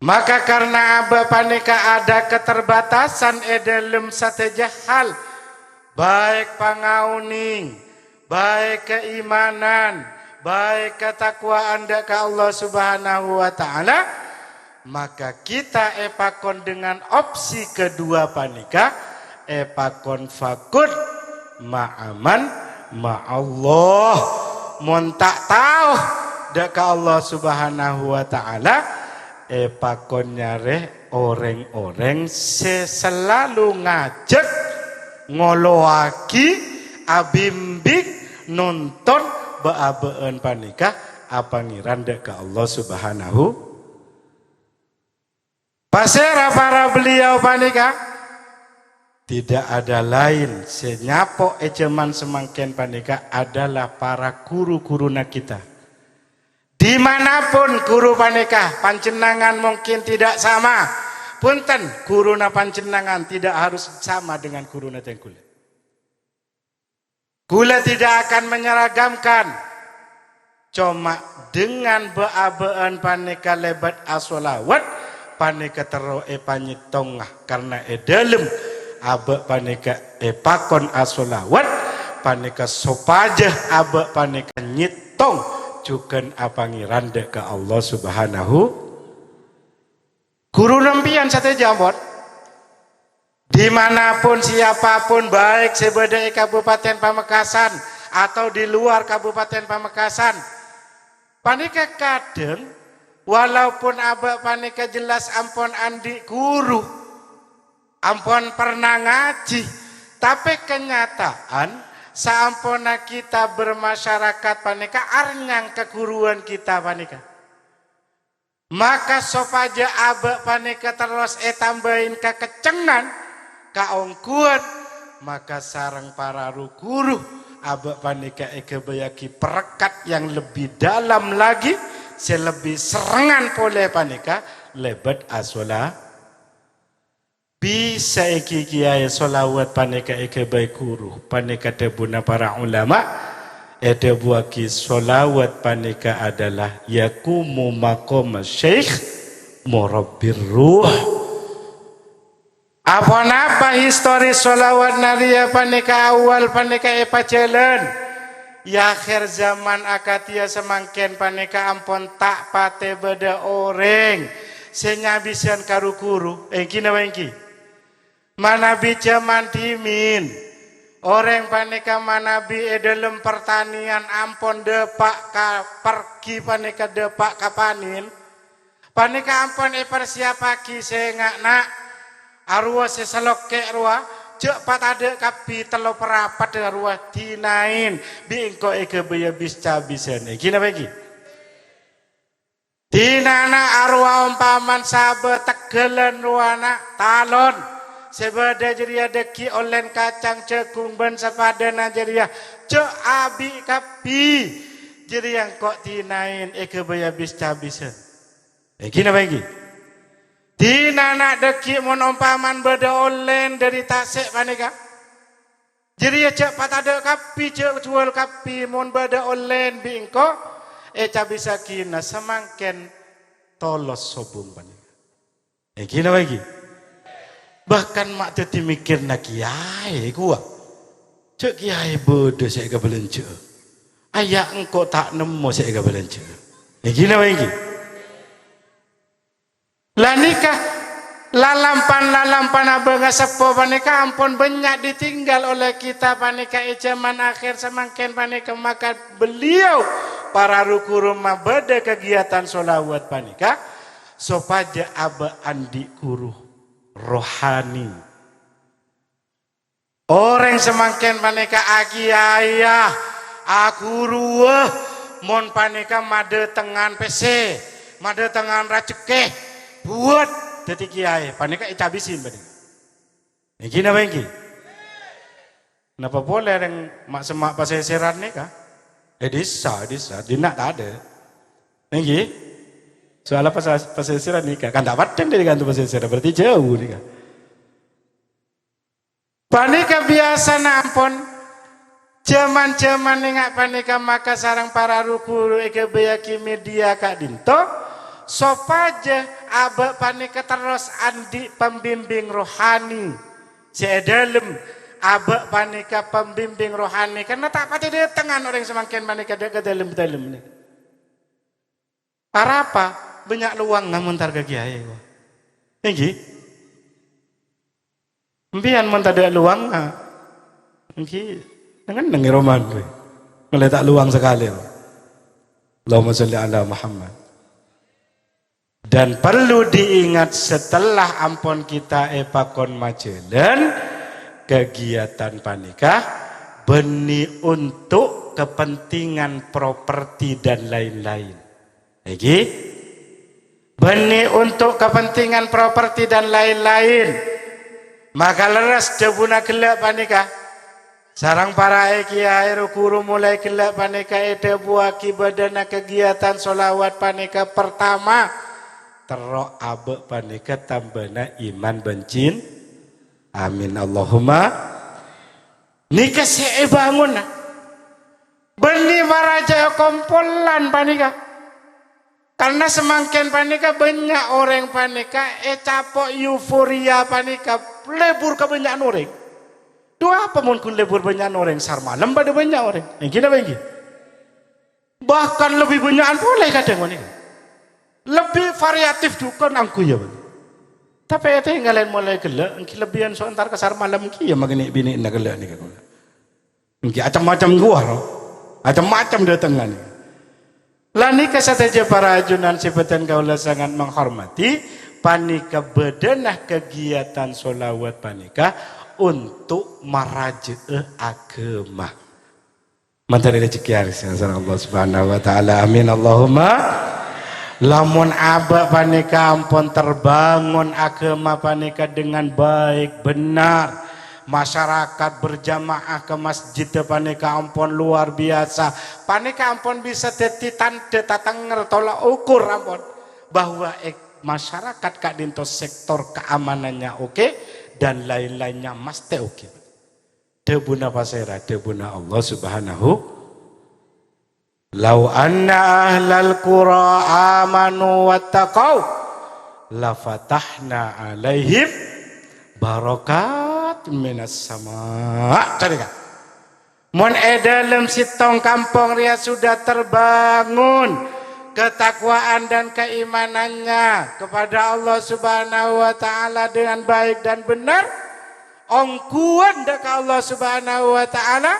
Maka karena abâ' panèka ada keterbatasan è dâlem sadhâjâ hal, baik pangaonèng, baik keimanan, baik ketakwaan dâ' ka Allah Subhanahu wa Ta'ala, maka kita èpakon dengan opsi kedua panèka, èpakon faqud ma'aman ma'allah. Mon ta' tao dâ' ka Allah Subhanahu wa Ta'ala, èpakon nyarè orèng-orèng sè salalu ngajhâk, ngolowaghi, abimbing, nonton bâ'-abâ'ân panèka apangèran dâ' ka Allah Subhanahu. Pasèra para beliau panèka? Tidak ada lain sè nyapo' è jhâman samangkèn panèka adalah para ru-ghuruna kita. Dimanapun ru-ghuru panèka, panjhennengngan mungkin tidak sama. Bhunten, ghuruna panjhennengngan tidak harus sama dengan ghuruna dhân kaulâ. Kaulâ tidak akan menyeragamkan. Coma dengan bâ'-abâ'ân panèka lèbât asholawat, panèka terro èpanyèttonga, karna è dâlem Abâ' panèka èpakon asholawat, panèka sopajâ abâ' panèka nyèttong jhughân apangèran dâ' ka Allah Subhanahu. Ghuru sampèyan sadhâjâ ampon. Dimanapun, siapapun, baik sè bâdâ è Kabupaten Pamekasan atau di luar Kabupaten Pamekasan, panèka kadhâng, walaupun abâ' panèka jelas ampon andi' ghuru, ampon pernah ngajhi, tapè kenyataan saamponna kita bermasyarakat panèka arnyang kaghuruwân kita panèka. Maka sopajâ abâ' panèka terros ètambâi kakennengngan, kaongghuwân, maka sareng para ru-ghuru abâ' panèka èghâbâyyâghi perekat yang lebih dalam lagi, sè lebbi serrengngan polè panèka lèbât ashola. Bisa èngghi kèyaè sholawat panèka èghâbây ghuru, panèka dhâbuna para ulama, èdhâbuwâghi sholawat panèka adalah yaqumu maqama syekh murabbir ruh. Aponapa histori sholawat narèya panèka awwal panèka èpajhâlân? È akhèr zaman akadhiyâ samangkèn panèka ampon ta' patè bâdâ orèng sè nyabisân ka ru-ghuru, èngghi napa èngghi? Manabi jhâman dhimèn, orèng panèka manabi è dhâlem partanèyan ampon dâpa' ka, parghi panèka dâpa' ka panèn, panèka ampon èparsiyappaghi sènga'na, arowa sè salokkè' rowa, jhâ' patadâ' kabbhi tello parapadhâ rowa dinaèn bi' engko' èghâbâyyâ bis-cabisân. Èngghi napa èngghi? Dinana arowa ompamana sabâ tegghâlân rowana talon sè bâdâ jârèya dhâggi' ollèn kacang jhâghung bân sapadhâna jârèya jhâ' abi' kabbhi. Jârèya engko' dinaèn èghâbâyyâ bis-cabisân. Èngghi napa èngghi? Dinana dhâggi' mon ompamana bâdâ ollèn dhâri tasè' panèka. Jârèya jhâ' patadâ' kabbhi, jhâ' juwâl kabbhi, mon bâdâ ollèn bi' engko' ècabissaghina samangkèn tolos sobung panèka. Èngghi napa èngghi? Bahkan ma' dhâddhi mèkkèrna kèyaè kowa. Jhâ' kèyaè bâdâ sè èkabâlânjhâ'â. Aya' engko' ta' nemmo sè èkabâlânjhâ'â. Èngghi napa èngghi? La nèka, lalampan-lalampan abângnga seppo panèka ampon bânnya' ditinggal oleh kita panèka è jhâman akhèr samangkèn panèka, maka beliau para ru-ghuru mabâdâ kagiyatan sholawat panèka sopajâ abâ' andi' ghuru rohani. Orèng samangkèn panèka akèyaèya, aghuruwâ, mon panèka madhâtengngan pèssè, madhâtengngan rajhekkè, buwât dhâddhi kèyaè, panèka ècabisè panèka. Èngghi napa èngghi? Napa polè rèng ma'-, semma' pasèsèran nèka? È dhisa, è dhisa, dinna' tadâ'. Èngghi? Soalla pas-, pasèsèran nèka, kan ta' peddhâng dhâri kanto pasèsèran, berarti jhâu nèka. Panèka biyasana ampon, jhâman-jhâman enga' panèka maka sareng para ru-ghuru èghâbâyyaghi media ka'dinto, sopajâ abâ' panèka terros andi' pambimbing rohani sè è dhâlem. Abâ' panèka pambimbing rohani, karna ta' patè dhâtengngan orèng samangkèn panèka dâ', ka dhâlem-dhâlem nèka. Arapa bânnya' lowangnga mon ta' ka kèyaè, wa? Èngghi? Empèyan mon tadâ' lowangnga, èngghi neng-enneng è romana, wa. Mèlè ta' lowang sakalè, wa. Allahumma shalli ala Muhammad. Dan perlu diingat, setelah ampon kita èpakon majhâlân, kegiatan panèka bânnè untuk kepentingan properti dan lain-lain. Èngghi? Bânnè untuk kepentingan properti dan lain-lain. Maka lerres dhâbuna ghellâ' panèka. Sareng para è kèyaè ru-ghuru molaè ghellâ' panèka èdhâbuwaghi bâdâna kagiyatan sholawat panèka pertama. Terro abâ' panèka tambâna iman bân cin-, amin, Allahumma. Nèka sè èbângona. Bânnè para jhâ' kompolan panèka. Karna samangkèn panèka bânnya' orèng panèka ècapo' euforia panèka. Lebur kabânnya'an orèng. Dhu apa mon ghun lebur bânnya'an orèng? Sar malem padâ bânnya' orèng. Èngghi napa èngghi? Bahkan lebbi bânnya'an polè kadhâng panèka. Lebbi variatif dhu kan angghuy ya, Pak. Tapè ètèngalè molaè ghellâ', èngghi lebbiyân so entar ka sar malem kèya maghenè' binè'na ghellâ' nèka kaulâ. Èngghi acem-macem ghâllu, acem-macem dâtengnga nèka. La nèka sadhâjâ para ajunan sè bhâdhân kaulâ sangat menghormati, panèka bâdâna kegiatan sholawat panèka untuk marajâ'â aghâma. Mandhâr rejeki aris sareng Allah Subhanahu wa Ta'ala. Amin, Allahumma. Lamon abâ' panèka ampon terbangun aghâma panèka dengan baik, benar, masyarakat berjamaah ka masjid panèka ampon luar biasa. Panèka ampon bisa dhâddhi tandhâ tatenger tolak ukur ampon bahwa ek-, masyarakat ka'dinto sektor keamanannya oke dan lain-lainnya mastè oke. Dhâbuna pasèra? Dhâbuna Allah Subhanahu, "Lau anna ahlal qura amanu wattaqau, lafatahna alaihim barakat minas sama." Ca'na kan? Mon è dâlem sèttong kampong rèya sudah terbangun ketakwaan dan keimanannya kepada Allah Subhanahu wa Ta'ala dengan baik dan benar, ongghuwân dâ' ka Allah Subhanahu wa Ta'ala,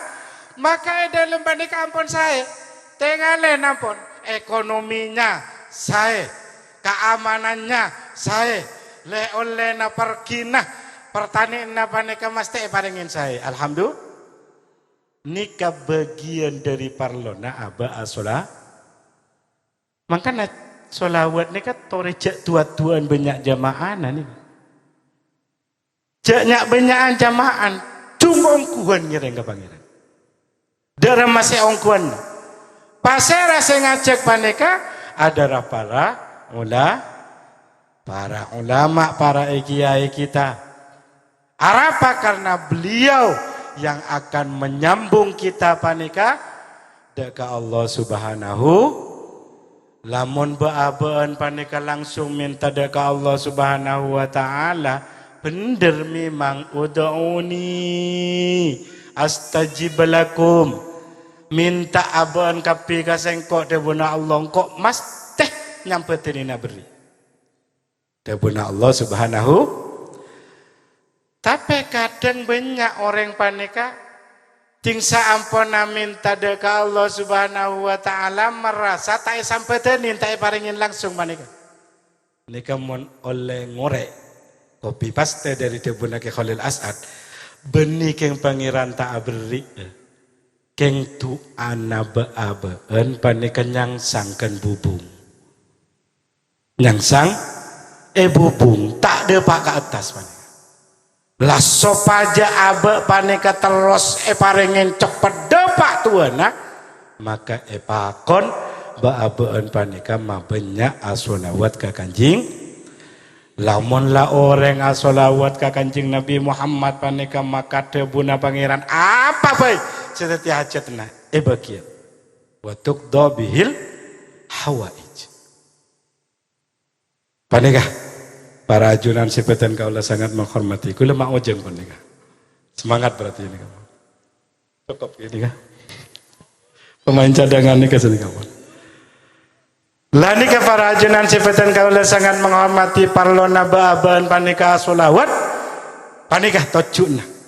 maka è dâlem panèka ampon saè. Tengalè ampon, ekonominya saè, keamanannya saè, lè-ollèna perghina, pertanèyanna panèka mastè èparèngè saè. Alhamdulillah. Nèka bâgiyân dâri parlona abâ' asola. Mangkana sholawat nèka torè jhâ' duwâ-duwâ'ân bânnya' jama'ana nèka. Jhâ' nya'-bânnya'an jama'an, jhung ongghuwân ngèrèng ka Pangèran. Dâ'ramma sè ongghuwân. Pasèra sè ngajhâk panèka? Adârâ para ula-, para ulama, para kiai kita. Arapa? Karena beliau yang akan menyambung kita panèka dâ' ka Allah Subhanahu. Lamon bâ'-abâ'ân panèka langsung mènta dâ' ka Allah Subhanahu wa Ta'ala, bhendher mèmang, "Ud'uni astajib lakum." Mènta abâ'ân kabbhi ka Sèngko', dhâbuna Allah, engko' mastè nyambhâdhânin aberri'. Dhâbuna Allah Subhanahu. Tapè kadhâng bânnya' orèng panèka, dhing saamponna mènta dâ' ka Allah Subhanahu wa Ta'ala, marasa ta' èsambhâdhânin, ta' èparèngè langsung panèka. Nèka mon ollè ngorè', copy paste dâri dhâbuna Kè Kholil As'ad, "Bânnè kèng Pangèran ta' aberri', kèng du'ana bâ'-abâ'ân panèka nyangsang ghân bubung." Nyangsang è bubung, ta' dâpa' ka attas panèka. La sopajâ abâ' panèka terros èparèngè ceppet dâpa' towana, maka èpakon bâ'-abâ'ân panèka mabânnya' asholawat ka Kanjeng. Lamon la orèng asholawat ka Kanjeng Nabi Muhammad panèka, maka dhâbuna Pangèran, apa bhâi sè dâddhi hajhâtna èbâgiyân. Wa tuqda bihil hawaij. Panèka, para ajunan sè bhâdhân kaulâ sangat menghormati. Kaulâ ma' ojhâng panèka. Semangat berarti nèka. Cukup nèka. Pemain cadangan nèka sanèka pon. La nèka para ajunan sè bhâdhân kaulâ sangat menghormati, parlona bâ'-abâ'ân panèka asholawat. Panèka tojjhuna.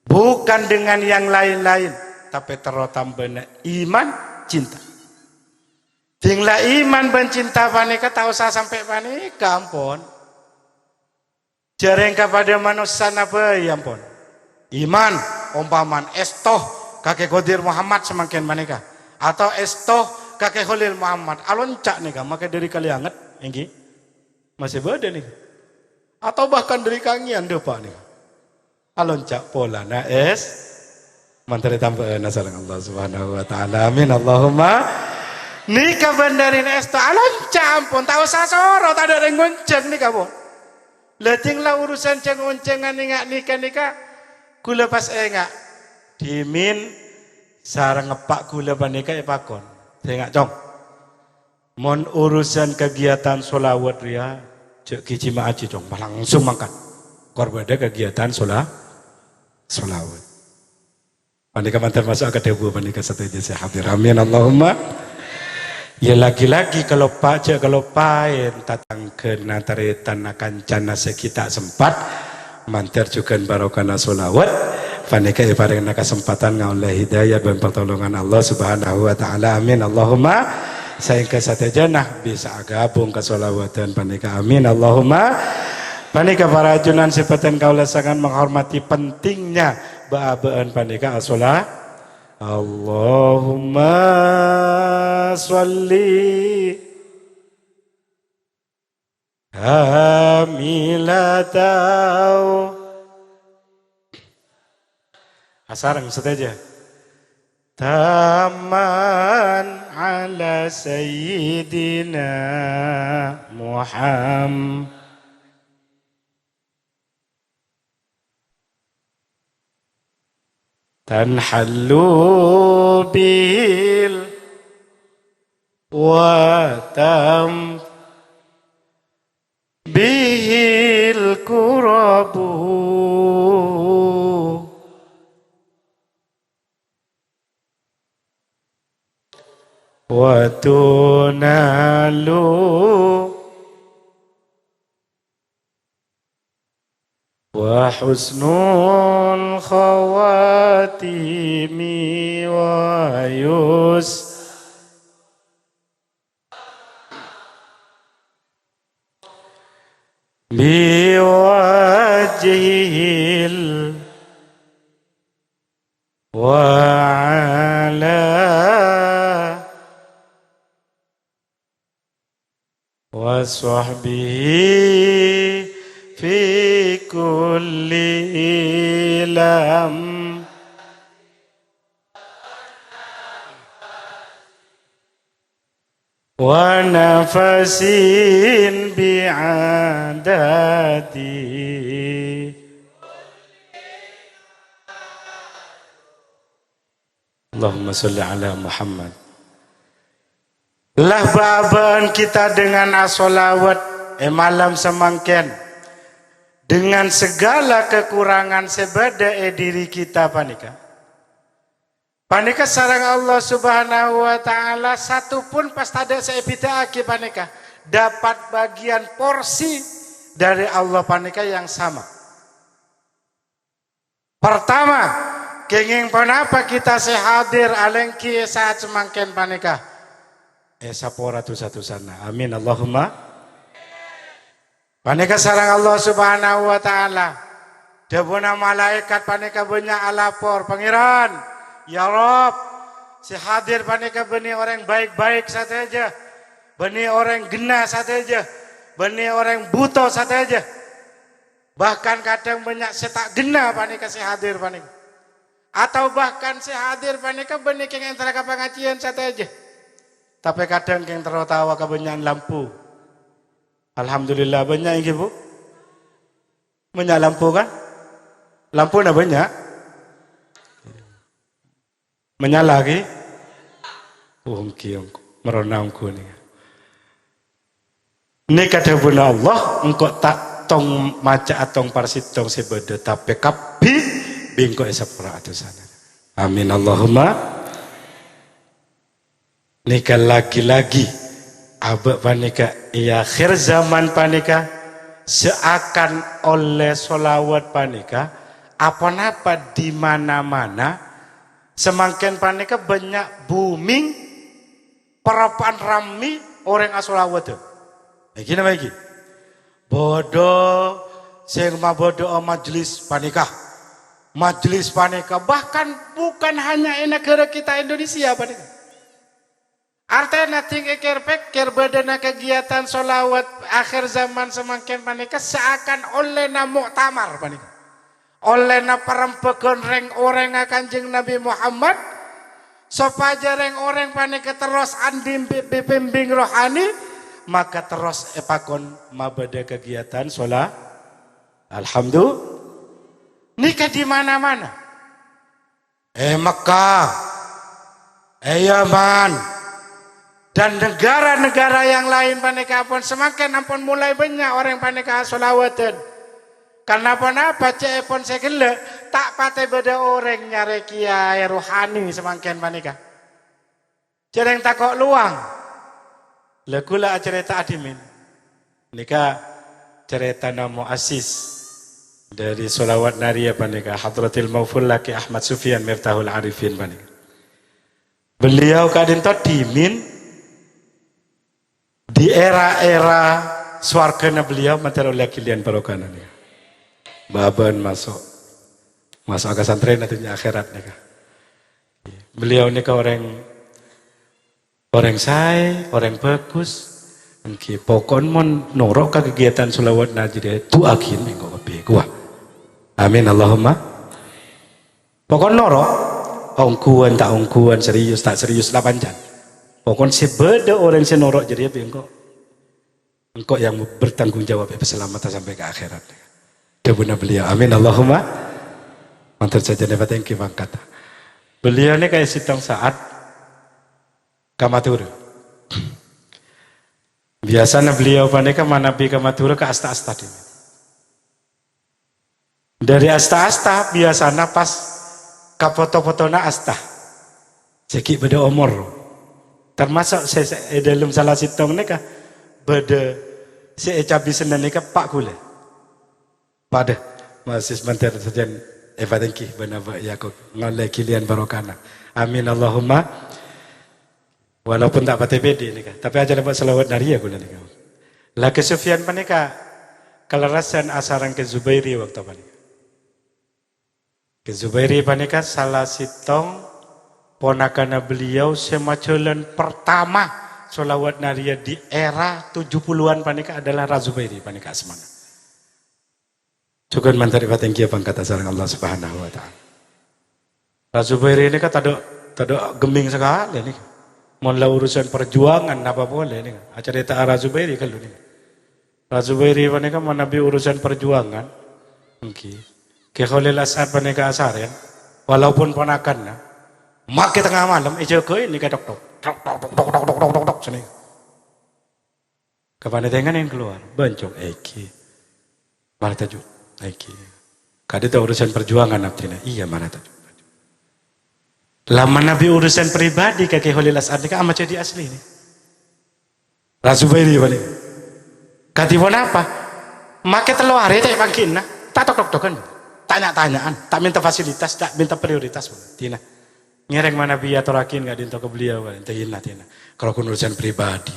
Bukan dengan yang lain-lain, tapè terro tambâna iman, cinta. Dhing la iman bân cinta panèka ta' osa sampè' panèka, ampon. Jhârèng kapadâ manossana bhâi, ampon. Iman, ompamana èsto ka Kè Qadir Muhammad samangkèn panèka, atau èsto ka Kè Kholil Muhammad, alonca' nèka, makè dâri Kalianget, èngghi. Masih bâdâ nèka. Atau bahkan dâri Kanggiyân dâpa' nèka. Alonca' polana es, mandhâr ètambâ'âna sareng Allah Subhanahu wa Ta'ala. Amin, Allahumma. Nèka bân dâri èsto alonca' ampon, ta' osa soro, tadâ' rèng ngonjhâng nèka, pon. La dhing la urusan jâng-onjhângan ènga' nèka, nèka, kaulâ pas ènga'. Dhimèn sareng eppa' kaulâ panèka èpakon. Sènga', Cong. Mon urusan kegiatan sholawat rèya, jhâ' ghi' jima'aji, Cong. Pas langsung mangkat. Kor bâdâ kagiyadhân sola-, sholawat. Panèka mandhâr maso' ka dhâbu panèka sadhâjâ sè hadir. Amin, Allahumma. Ya, lagi-lagi kaloppa, jhâ' kaloppaè tatangghâna, tarètanna, kancana sè ghi' ta' sempat. Mandhâr jhughân barokahna sholawat. Panèka èparèngana kasempadhân ngaollè hidayah bân partolongan Allah Subhanahu wa Ta'ala. Amin, Allahumma. Saèngghâ sadhâjâna bisa aghâbung ka sholawadhân panèka. Amin, Allahumma. Panèka para ajunan sè bhâdhân kaulâ sangat menghormati pentingnya bâ'-abâ'ân panèka asola. Allahumma sholli kamilatau. Asareng sadhâjâ. Tamman ala sayyidina Muhammad. Tanhallu bihil wa tam bihil kurabu. Wa tunalu wa husnul khawatimi wa yus biwajhihil wa ala wa sahbihi fi kulli lam wa nafasin bi'adadi. Allahumma sholli ala Muhammad. Lah bâ'-abâ'ân kita dengan asolawat è malam samangkèn, dengan segala kekurangan sè bâdâ è diri kita panèka. Panèka sareng Allah Subhanahu wa Ta'ala, satupun pas tadâ' sè èbhidhâ'aghi panèka, dapat bagian porsi dari Allah panèka yang sama. Pertama, kèngèng ponapa kita sè hadir alèngghi è sa'at samangkèn panèka? Èsapora dusa-dusana. Amin, Allahumma. Panèka sareng Allah Subhanahu wa Ta'ala. Dhâbuna malaèkat panèka bânnya' alapor, "Pangèran, ya Rabb, sè hadir panèka bânnè orèng baik-baik sadhâjâ, bânnè orèng ghenna sadhâjâ, bânnè orèng bhuto sadhâjâ." Bahkan kadhâng bânnya' sè ta' ghenna panèka sè hadir panèka. Atau bahkan sè hadir panèka bânnè kèng entara ka pangajiyân satèjâ. Tapè kadhâng kèng terro tawa kabânnya'an lampu. Alhamdulillah, bânnya' ènggi, Bu? Bânnya' lampu, kan? Lampuna bânnya'? Menyala, ghi? Oh, ènggi, ongghu. Merona, ongghu, nèka. Nèka dhâbuna Allah, "Engko' ta' tong maca'a tong parsettong sè bâdâ, tapè kabbhi bi' Engko' èsapora dusana." Amin, Allahumma. Nèka lagi-lagi, abâ' panèka è akhir zaman panèka, sè akan ollè sholawat panèka, aponapa di mana-mana, samangkèn panèka bânnya' booming, parappa'na rammè orèng asolawadhân. Ènggi napa ènggi? Bâdâ sè mabâdâ'â majelis panèka. Majelis panèka bahkan bukan hanya è naghârâ kita Indonesia panèka. Artèna, dhing èkèr-pèkkèr bâdâna kagiyadhân sholawat akhir zaman samangkèn panèka seakan ollèna muktamar panèka. Ollèna parembhâghân rèng-orèngnga Kanjeng Nabi Muhammad, sopajâ rèng-orèng panèka terros andi' bi-, bimbing rohani, maka terros èpakon mabâdâ kagiyadhân shola-, Alhamdu-, nèka di mana-mana. È Mekkah, è Yaman, dan negara-negara yang lain panèka ampon samangkèn ampon mulai bânnya' orèng panèka asolawadhân. Karna ponapa ca'èpon sè ghellâ', ta' patè bâdâ orèng nyarè kiyaè rohani samangkèn panèka. Jhâreng tako' lowang. La ghulâ acarèta'a dhimèn. Nèka carètana muassis dhâri sholawat nariyah panèka, Hadratil Mauful Laki Ahmad Sufyan Miftahul Arifin panèka. Beliau ka'dinto dhimèn di era-era sowargana beliau mandhâr ollè ghiliyân barokana nèka. Bâbân maso', maso' ka santrèna dhunnya akhèrat nèka. Beliau nèka orèng, orèng saè, orèng bagus. Èngghi, pokon mon noro' ka kegiatan sholawat nariyah, du'aaghi engko' kabbhi, kowa. Amin, Allahumma. Pokon noro', ongghuwân ta' ongghuwân, serius ta' serius, la pancèn. Pokon sè bâdâ orèng sè noro' jârèya bi' engko'. Engko' yang bertanggung jawab è pasalamedhân sampè' ka akhèrat. Dhâbuna beliau, amin, Allahumma. Matur sajân èpatèngghi pangkatta. Beliau nèka è sèttong sa'at ka Madhurâ. Biyasana beliau panèka manabi ka Madhurâ ka asta-asta dhimèn. Dhâri asta-asta biyasana pas ka poto-potona asta. Sè ghi' bâdâ omor. Termasuk sè, sè è dâlem sala sèttong nèka bâdâ sè ècabi sennèn nèka eppa' ghulâ. Padâ, muassis mandhâr sajân èpatèngghi bân Aba' Yakub. Ngollè ghiliyân barokana. Amin, Allahumma. Walaupun ta' patè pèdhi nèka, tapè ajâlâ bâ' shalawat nariyah ghulâ nèka. La Kè Sufyan panèka kalerressan asareng Kè Zubairi bâkto panèka. Kè Zubairi panèka sala sèttong ponakana beliau sè majhâlân pertama shalawat nariyah di era tujuh puluhan panèka adalah Ra Zubairi panèka asmana. Jhughân mandhâr èpatèngghi pangkatta sareng Allah Subhanahu wa Ta'ala. Ra Zubairi nèka tadâ', tadâ' ghemming sakalè nèka. Mon la urusan parjuwângan napa polè nèka. Acarèta'a Ra Zubairi ghâllu nèka. Ra Zubairi panèka manabi urusan parjuwângan. Èngghi. Kè Kholil As'ad panèka asarèn, walaupun ponakanna, makè tengnga malem èjâgâi nèka tok-tok. Tok, tok, tok, tok, tok, tok, tok, tok, sènè. Kapan ètèngana kalowar, bâncong, "Èngghi. Mara toju', èngghi. Ka'dinto urusan parjuwângan abdhina." "Iyâ, mara toju'." La manabi urusan pribadi ka Kè Kholil As'ad nèka ama jadi asli nè. Ra Zubairi bâli. Kadhi ponapa? Makè tello arè ta' èpangghina, ta' tok-toktokan. Ta' nya-tanya'an, ta' mènta fasilitas, ta' mènta prioritas. Dina. Ngèrèng manabi atorraghi ka'dinto ka beliau, ka'dinto, "Dina, dina. Kalau kun urusan pribadi.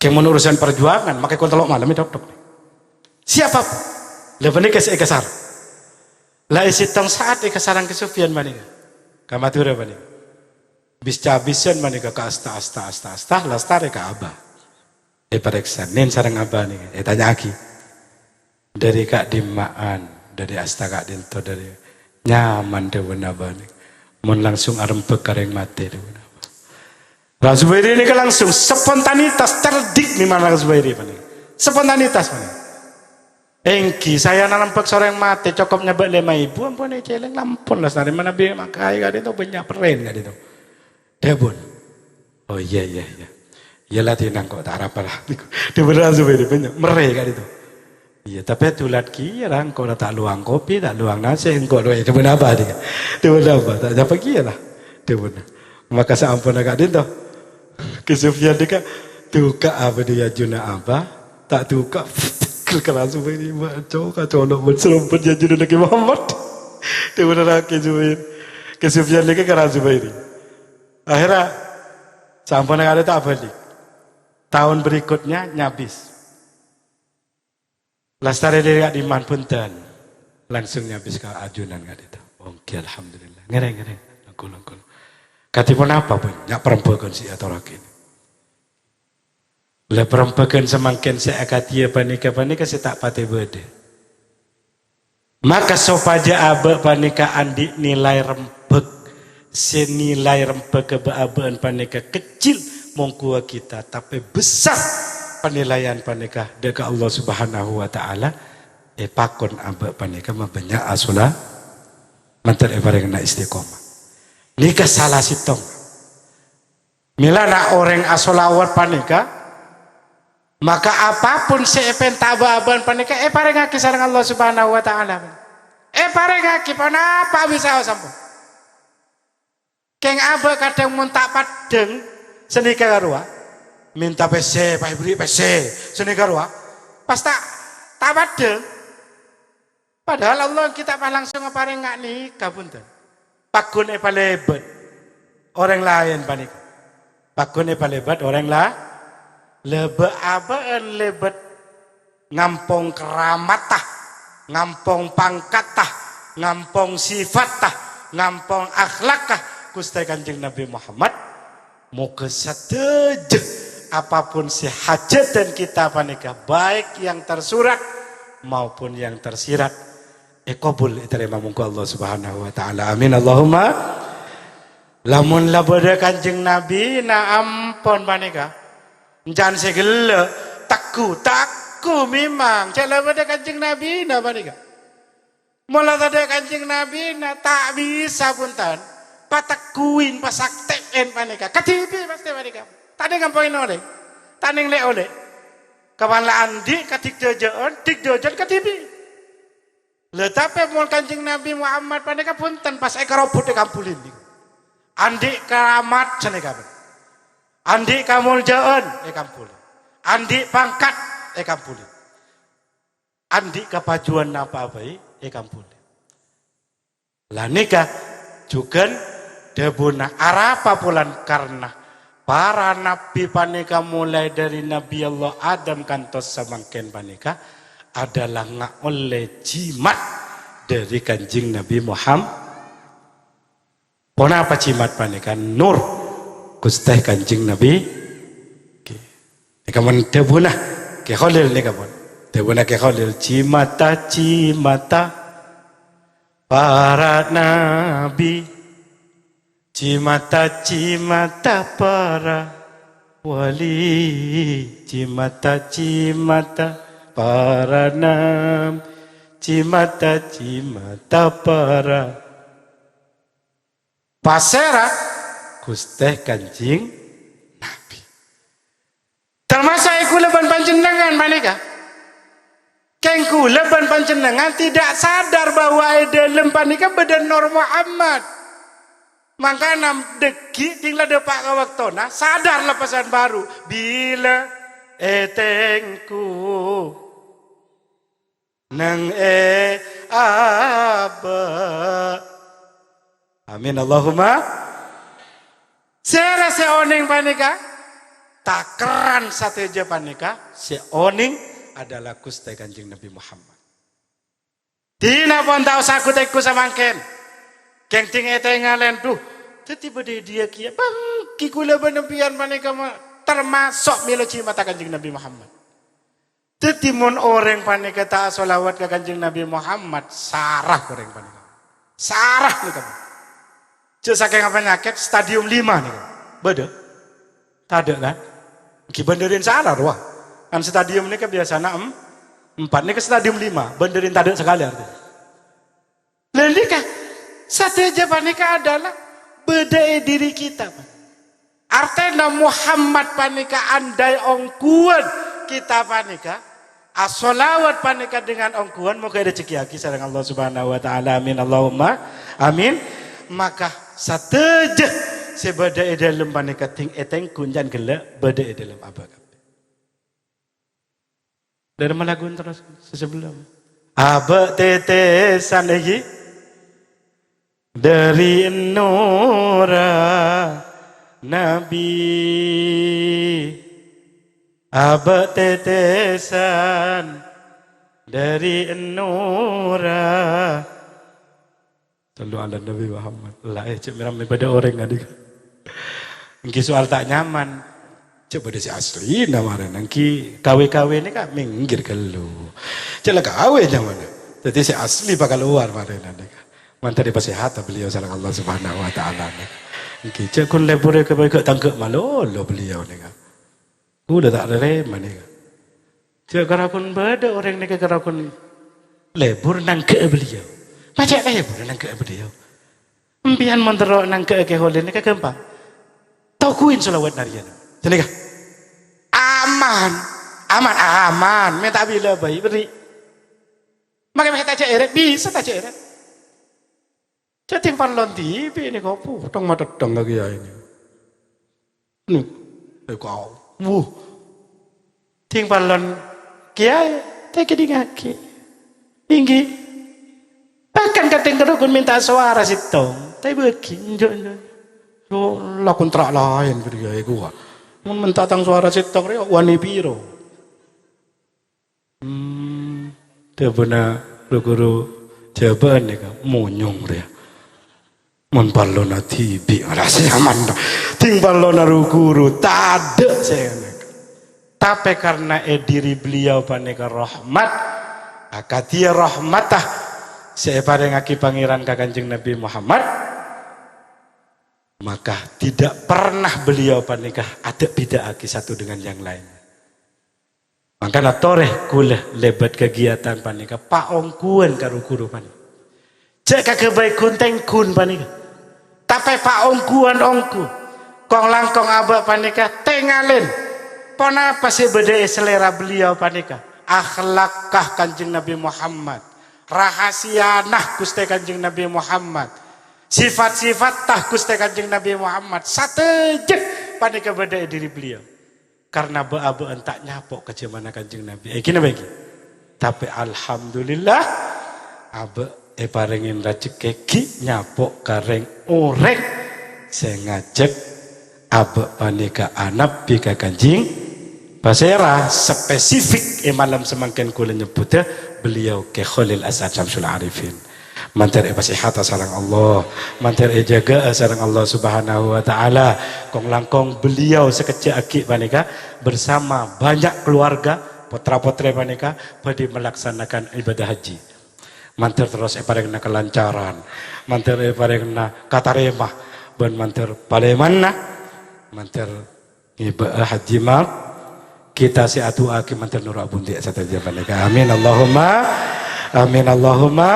Kèng mon urusan parjuwângan, makè kon tello malem ètok-tok." Siapa? La panèka sè èkasar. La è sèttong sa'at èkasarang Kè Sufyan panèka. Ka Madhurâ panèka. Bis-cabisan panèka ka asta, asta, asta, asta, lastarè ka Aba. Èparèksa, "Nèn sareng Aba nèka?" Ètanya'aghi. "Dâri ka'dimma'an?" "Dâri asta ka'dinto, dâri." "Nyaman," dhâbuna Aba nèka. "Mon langsung arembhâk ka rèng matè," dhâbuna Aba. Ra Zubairi nèka langsung spontanitas, cerdik nih malah Ra Zubairi panèka. Spontanitas panèka. "Èngghi, saya narembhâk sareng matè cokop nyabâ' lèma èbu, ampon ècèlèng, lampon lastarè manabi makaè ka'dinto bânnya' perrèn ka'dinto." Dhâbuna, "Oh, iyâ, iyâ, iyâ. Iyâ la, dina engko' ta' arapa la." Dhâbuna Ra Zubairi, "Bânnya' merrè ka'dinto." "Iyâ, tapè dulat kèya la, engko' la ta' lowang kopi, ta' lowang nasè', engko' rowa." "Dhâbuna Aba nèka?" "Dhâbuna Aba, ta' nyapa kèya la." Dhâbuna. Maka saamponna ka'dinto, Kè Sufyan nèka, "Duka apa dhi ajuna Aba?" Ta' duka, ka Ra Zubairi, "Maco, kacolok, mon serompet ya ajuna Kè Muhammad." Dhâbuna Ra Kè Zubair. Kè Sufyan nèka ka Ra Zubairi. Akhirnya, saamponna ka'dinto abâli. Taon berikutnya nyabis. Lastarè dâri ka'dimman bhunten, langsung nyabis ka ajunan ka'dinto. "Èngghi, alhamdulillah. Ngèrèng, ngèrèng. Langkol, langkol." "Kadhi ponapa, Bun? Nya' parembhâghân sè èatorraghi." La parembhâghân samangkèn sè akadhiyâ panèka, panèka sè ta' patè bâdâ. Maka sopajâ abâ' panèka andi' nilai rembhâk, sè nilai rembhâghâ bâ'-abâ'ân panèka kecil mongghuwâ kita, tapè besar penilaian panèka dâ' ka Allah Subhanahu wa Ta'ala, èpakon abâ' panèka mabânnya' asola, mandhâr èparèngana istiqomah. Nèka sala sèttong. Mèlana orèng asholawat panèka, Maka apapun sè èpènta bâ-abâ'ân panèka èparèngngaghi sareng Allah Subhanahu wa Ta'ala. Èparèngngaghi, ponapa bisa sampon. Kèng abâ' kadhâng mon ta' paddhâng, sanèka rowa. Mènta pèssè, pas èberri' pèssè, sanèka rowa. Pas ta', ta' paddhâng. Padahal Allah ghi' ta' pas langsung aparèng nga' nèka, bhunten. Pagghun èpalèbât orèng laèn panèka. Pagghun èpalèbât orèng la-, la bâ-abâ'ân lèbât ngampong karamatta, ngampong pangkatta, ngampong sifatta, ngampong akhlakka Ghustè Kanjeng Nabi Muhammad. Moghâ sadhâjâ apapun sè hajhâdhân kita panèka, baik yang tersurat maupun yang tersirat, èkabul, ètarèma mongghu Allah Subhanahu wa Ta'ala. Amin, Allahumma. Lamon la bâdâ Kanjeng Nabi, na ampon panèka. Encan sè ghellâ', tegghu, tegghu mèmang. Jhâ' la bâdâ Kanjeng Nabi, na panèka. Mon la tadâ' Kanjeng Nabi, na ta' bisa, bhunten. Pategghuwin, pasaktè'èn panèka. Kadhibi' pastè panèka. Ta' nèng ampon olè. Ta' nèng lè-olè. Kabân la andi' kadhikdhâjâ'ân, dhikdhâjâ'ân kadhibi'. Lha, tapè mon Kanjeng Nabi Muhammad panèka bhunten pas èkarobhut èkambhuli. Andi' karamat sanèka, bân. Andi' kamolja'an èkambhuli. Andi' pangkat èkambhuli. Andi' kapajuwân napa bhâi èkambhuli. La nèka jhughân dhâbuna arapa polana karna para nabbhi panèka molaè dhâri Nabbhi Allah Adam kantos samangkèn panèka adalah ngaollè jimat dhâri Kanjeng Nabbhi Muhammad. Ponapa jimat panèka? Nur Ghustè Kanjeng Nabbhi. Nèka mon dhâbuna Kè Kholil nèka mon. Dhâbuna Kè Kholil, "Jimata, jimata para nabbhi, jimata, jimata para wali, jimata, jimata para nabbhi, jimata, jimata para." Pasèra? Ghustè Kanjeng Nabbhi. Tamaso' è kaulâ bân panjhennengngan panèka. Kèng kaulâ bân panjhennengngan tidak sadar bahwa è dhâlem panèka bâdâ Nur Muhammad. Mangkana dhâggi' dhing la dâpa' ka bâktona, sadar lepasan baru. Bilâ ètèngku neng è abâ'. Amin, Allahumma. Sèra sè onèng panèka? Takerran sadhâjâ panèka, sè onèng adalah Ghustè Kanjeng Nabbhi Muhammad. Dina pon ta' osa gu-tèggu samangkèn. Kèng dhing ètèngalèn, dhu, dhâddhi bâdâ è dhiyâ kèya? Bânggi kaulâ bân empèyan panèka ma-, tamaso' mèlo jimata Kanjeng Nabbhi Muhammad. Dhâddhi, mon orèng panèka ta' asholawat ka Kanjeng Nabbhi Muhammad, sara orèng panèka. Sara nèka. Jhâ' sakèng apanyakèt stadium lima nèka. Bâdâ? Tadâ', kan? Ghi bân dhârin sala rowa. Kan stadium nèka biyasana em-, empat, nèka stadium lima, bân dhârin tadâ' sakalè artèna. Lha nèka, sadhâjâ panèka adalah bâdâ è dhiri kita, Pak. Artèna Muhammad panèka andai ongghuwân kita panèka, asholawat panèka dengan ongghuwân, moghâ èrejhekkèyaghi sareng Allah Subhanahu wa Ta'ala. Amin, Allahumma amin. Maka sadhâjâ sè bâdâ è dhâlem panèka dhing ètènggu, can ghellâ' bâdâ è dhâlem abâ' kabbhi. Dhâri malagun terros sè sebelum. Abâ' tètèsan èngghi dhâri nurra Nabbhi. Abâ' tètèsan dhâri nurra. Shallu ala Nabi Muhammad. La, eh, cè' mè-rammè bâdâ orèng ngadika. Èngghi soal ta' nyaman. Cè' bâdâ sè aslina marèna. Èngghi kawè-kawè nèka minggir ghâllu. Cè' la kawè nyamana. Dhâddhi sè asli pakalowar marèna nèka. Mantep èpasèhata beliau sareng Allah Subhanahu wa Ta'ala nèka. Èngghi cè' ghun lebbhurrâ ka bâgâ tangghâ malolo beliau nèka. Kaulâ ta' narèma nèka. Jhâ' karakon bâdâ orèng nèka karakon lebbhur nangghâ'â beliau. Pajhât lebbhur nangghâ'â beliau. Empèyan mon terro nangghâ'â Kè Kholil nèka ghâmpang. Toguhin sholawat nariyana. Ghânèka. Aman. Aman, aman. Mè' ta' bilâ bhâi, bâri'. Mangkè mè' ta' jhâ' èrèt, bisa ta' jhâ' èrèt. Jhâ' dhing parlon dhibi' nèko, puthong matedhâng ka kèyaè nèko. Nèko, nèko, wuh. Dhing parlon kèyaè, ta' èkèdingngaghi. Èngghi. Bahkan kadhâng karo ghun mènta sowara sèttong, ta' èbâghi, enjâ', enjâ'. Yo, lakon tra' laèn kèyaè ghuwa. Mon mènta tang sowara sèttong rèya, wani piro? Hmm, dhâbuna ru-ghuru Jhâbâ'ân nèka, monyong rèya. Mon parlona dhibi', rasa nyaman. Dhing parlona ru-ghuru, tadâ' sè nèka. Tapè karna è dhiri beliau panèka rahmat, akadhi rahmatah sè èparèngaghi Pangèran ka Kanjeng Nabi Muhammad, maka tidak pernah beliau panèka adâ'-bidâ'âghi satu dengan yang lain. Mangkana torè kaulâ lèbât kagiyatan panèka paongghuwân ka ru-ghuru panèka. Jhâ' kaghâbây ghun-tèngghun panèka. Tapè paongghuwân ongghu. Kong-langkong abâ' panèka tèngalè. Ponapa sè bâdâ è salèra beliau panèka? Akhlakka Kanjeng Nabi Muhammad. Rahasiyana Ghustè Kanjeng Nabi Muhammad. Sifat-sifatta Ghustè Kanjeng Nabi Muhammad. Sadhâjâ panèka bâdâ è dhiri beliau. Karna bâ'-abâ'ân ta' nyapo' ka jhâmanna Kanjeng Nabi. Èngghi napa èngghi? Tapè alhamdulillah, abâ' èparèngè rajhekkè ghi' nyapo' ka rèng-orèng sè ngajhâk abâ' panèka anabbhi ka Kanjeng Pasèra. Spesifik è malem samangkèn kaulâ nyebbhudhâ, beliau Kè Kholil As'ad Syamsul Arifin. Mandhâr èpasèhata sareng Allah, mandhâr èjâgâ'â sareng Allah Subhanahu wa Ta'ala. Kong-langkong beliau sakejjhâ' aghi' panèka bersama banyak keluarga, potra-potrè panèka bhâdhi melaksanakan ibadah haji. Mandhâr terros èparèngana kalancaran, mandhâr èparèngana katarèma, bân mandhâr palèmanna, mandhâr ngibâ'â haji ma-, kita sè adu'aaghi mandhâr noro' abhundi'â sadhâjâ panèka. Amin, Allahumma. Amin, Allahumma.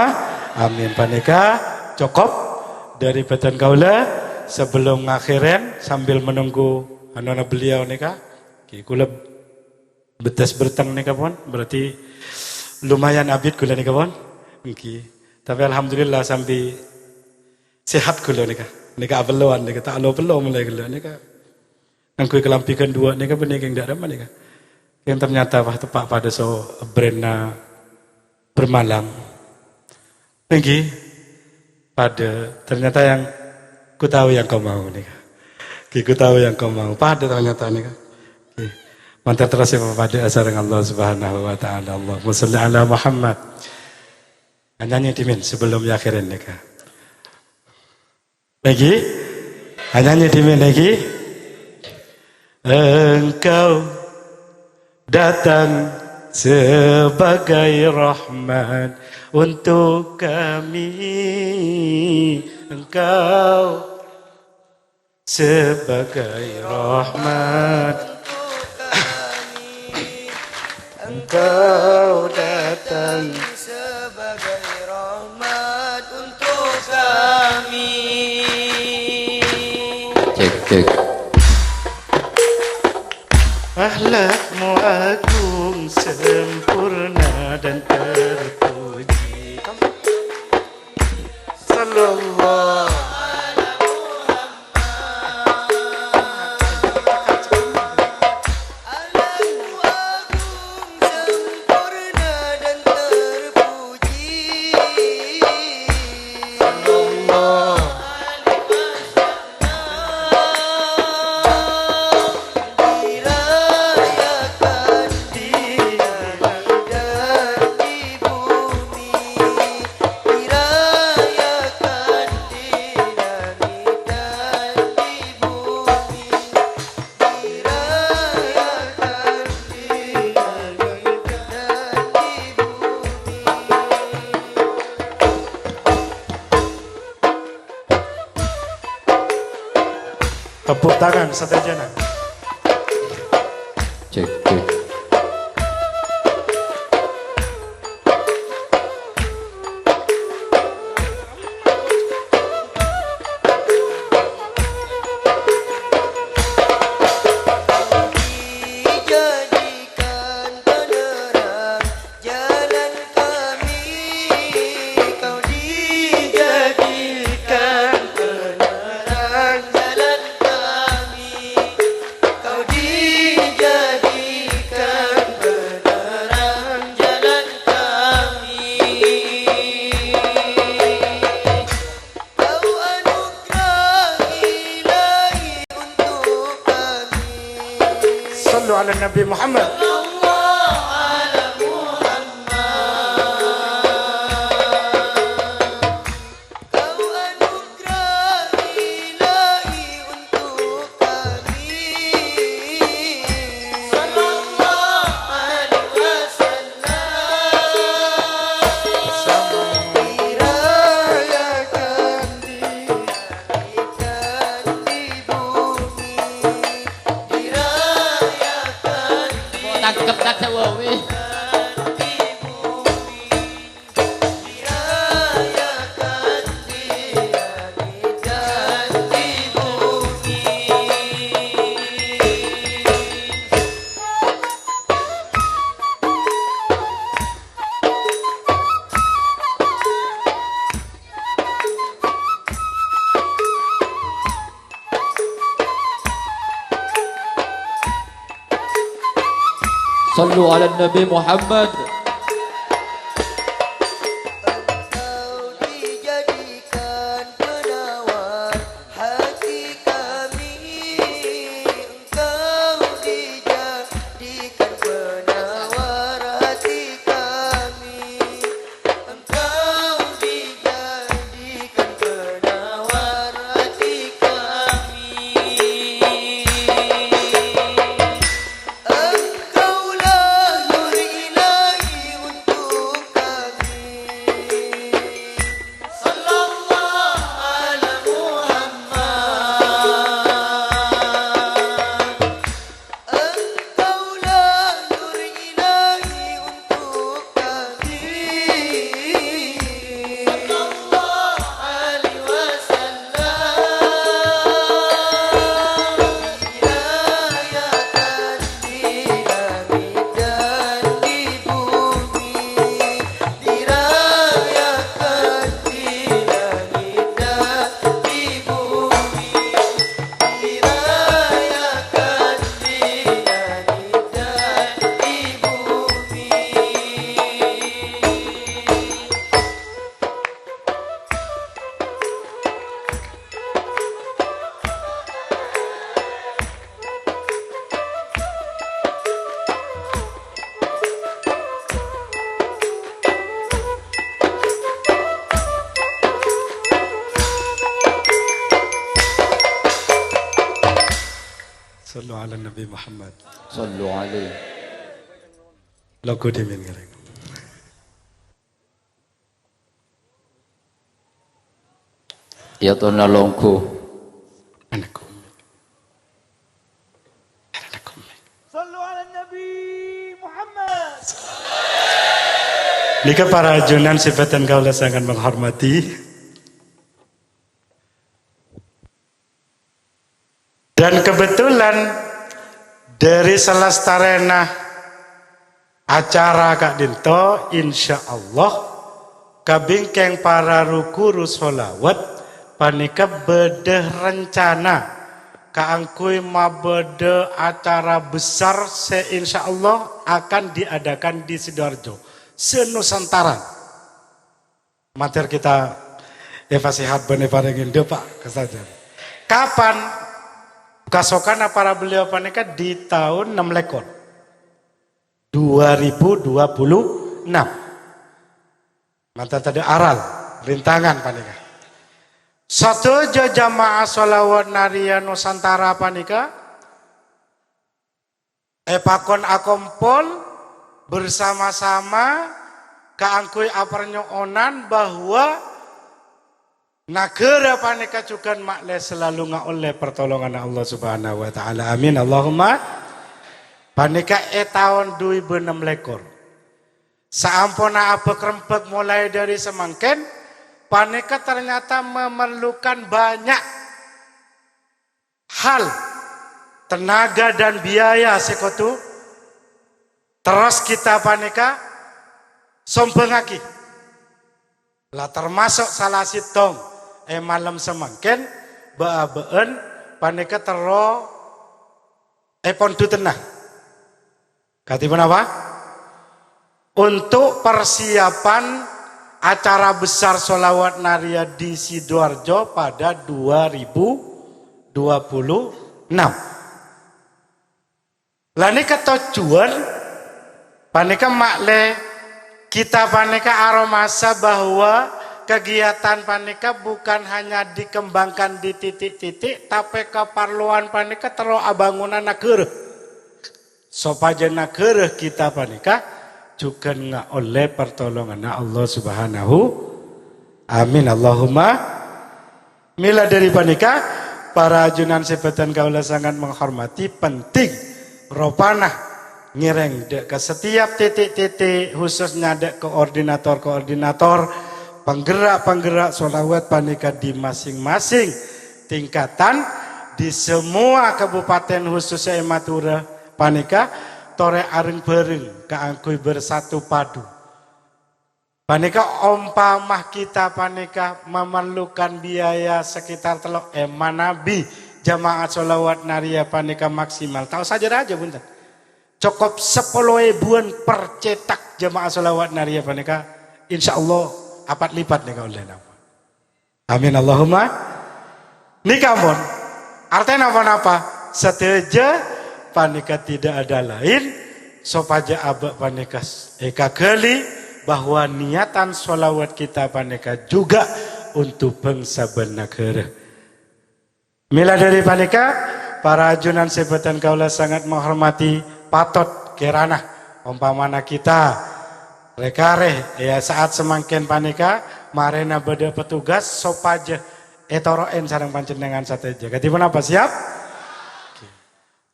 Amin. Panèka cokop dhâri bhâdhân kaulâ. Sebelum ngakhèrè, sambil menunggu anona beliau nèka, ghi kaulâ bettès berteng nèka pon, berarti lumayan abit kaulâ nèka pon. Èngghi. Tapè alhamdulillah sambi sehat kaulâ nèka. Nèka apellowan nèka, ta' lo-pello molaè kaulâ nèka. Ngangghuy kalambhi ghân duwâ' nèka bânnè kèng dâ' remma nèka. Kèng ternyata, wah, teppa' padâ so-, brandna Bermalam. Èngghi, padâ. Ternyata yang ku tahu yang kau mau nèka. Ghi, ku tahu yang kau mau. Padâ ternyata nèka. Ghi. Mandhâr terros èpapadâ'â sareng Allah Subhanahu wa Ta'ala. Allahumma shalli ala Muhammad. Anyanyi dhimèn sebelum èakhèrè nèka. Lagi? Anyanyi dhimèn lagi. Engkau datang sebagai rahmat untuk kami. Engkau sebagai rahmat. Engkau datang sebagai rahmat untuk kami. Cek, cek. Akhlakmu agung, sempurna, dan terpuji. Sallallahu Tepuk tangan sadhâjâna. Cek, cek. Shallu ala Nabi Muhammad. Tangkep tak sewowi. Shallu ala Nabi Muhammad. Engkau dijadikan penawar hati kami. Engkau dijadikan penawar hati kami. Engkau dijadikan penawar hati kami. Engkaulah nur ilahi untuk kami. Sallallahu ala Muhammad. Engkaulah nur ilahi untuk kami. Sallallahu alaihi wasallam. Dirayakan di langit dan di bumi. Dirayakan di langit dan di bumi. Dirayakan di langit dan di bumi. Sallu ala Nabi Muhammad. Sallu alaihi. Lagu dhimen ngareng. Ya, tona longgu. Anak umi. Anak umi. Sallu ala Nabi Muhammad. Nika para ajunan sè bhâdhân kaulâ sangat menghormati. Dan kebetulan dari salastarèna acara ka'dinto, insyaallah, kabingkèng para ru-ghuru sholawat panèka bâdâ rencana kaangghuy mabâdâ acara besar sè insyaallah akan diadakan di Sidoarjo, se-Nusantara. Mator kita èpasèhat bân èparèngè dâpa' ka sadhâjâna. Kapan? Kasokanna para beliau panèka di taon ennem lèkor. Dua ribu dua puluh enam. Mantan tadâ' aral, rintangan panèka. Sadhâjâ jamaah sholawat Naria Nusantara panèka èpakon akompol bersama-sama kaangghuy aparnyo'onan bahwa naghârâ panèka jhughân ma'lè selalu ngaollè pertolonganna Allah Subhanahu wa Ta'ala. Amin. Allahumma. Panèka è taon dhu èbu ennem lèkor. Saamponna abâk-rembâk molaè dhâri samangkèn, panèka ternyata memerlukan banyak hal, tenaga dan biaya sè kodhu terros kita panèka sombhângaghi. La termasuk sala sèttong è malem samangkèn bâ'-abâ'ân panèka terro èpondhutenna. Kadhi ponapa? Untuk persiapan acara besar sholawat Naria di Sidoarjo pada dua ribu dua puluh enam. La nèka tojjhuwân panèka ma'lè kita panèka aromasa bahwa kegiatan panèka bukan hanya dikembangkan di titik-titik, tapè kaparlowan panèka terro abângonana naghârâ. Sopajâ naghârâ kita panèka jhughân ngaollè partolonganna Allah Subhanahu. Amin, Allahumma. Mèla dhâri panèka, para ajunan sè bâdhân kaulâ sangat menghormati, penting ropana ngèrèng dâ' ka setiap titik-titik, khususnya dâ' koordinator-koordinator, penggerak-penggerak sholawat panèka di masing-masing tingkatan, di semua kabupaten, khususnya è Madhurâ panèka, torè areng-bhâreng kaangghuy bersatu padu. Panèka ompama kita panèka memerlukan biaya sekitar tello emma manabi jamaah sholawat nariyah panèka maksimal. Ta' osa jâ-rajâ, bhunten. Cokop sapolo èbuwân per cetak jamaah sholawat nariyah panèka, insyaallah apat lipat nèka ollèna. Amin, Allahumma. Nèka ampon, artèna ponapa? Sadhâjâ panèka tidak ada lain, sopajâ abâ' panèka s-, èkaghâli bahwa niatan sholawat kita panèka juga untuk bangsa bân naghârâ. Mèla dhâri panèka, para ajunan sè bâdhân kaulâ sangat menghormati, patot kèrana ompamana kita rè-karè, ya, saat samangkèn panèka marèna bâdâ petugas sopajâ ètoro'è sareng panjhennengngan sadhâjâ. Kadhi ponapa, siap? Oke.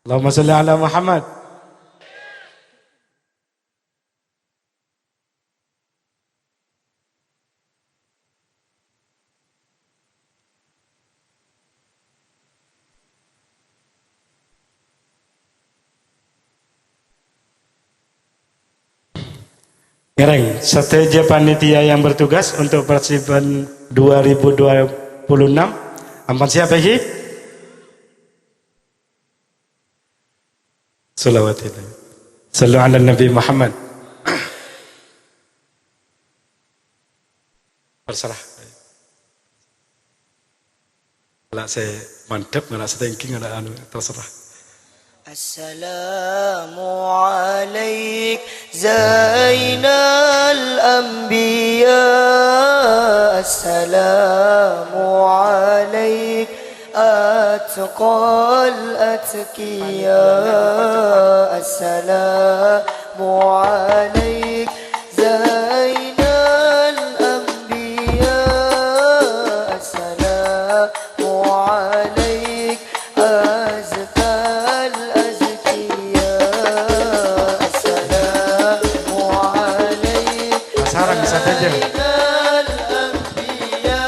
Allahumma sholli ala Muhammad. Ngèrèng, sadhâjâ panitia yang bertugas untuk persiapan dua ribu dua puluh enam, ampon siap, èngghi? Sholawat ini. Shallu ala Nabi Muhammad. Terserah. Ngala' sè mandhâp, ngala' sè tèngghi, ngala' anu, terserah. Assalamu alaik Zainal Anbiya. Assalamu alaik Atqal Atqiya. Assalamu alaik Zainal Anbiya. Assalamu alaik Azkal Azkiya. Assalamu alaik Sareng sadhâjâ. Zainal Anbiya.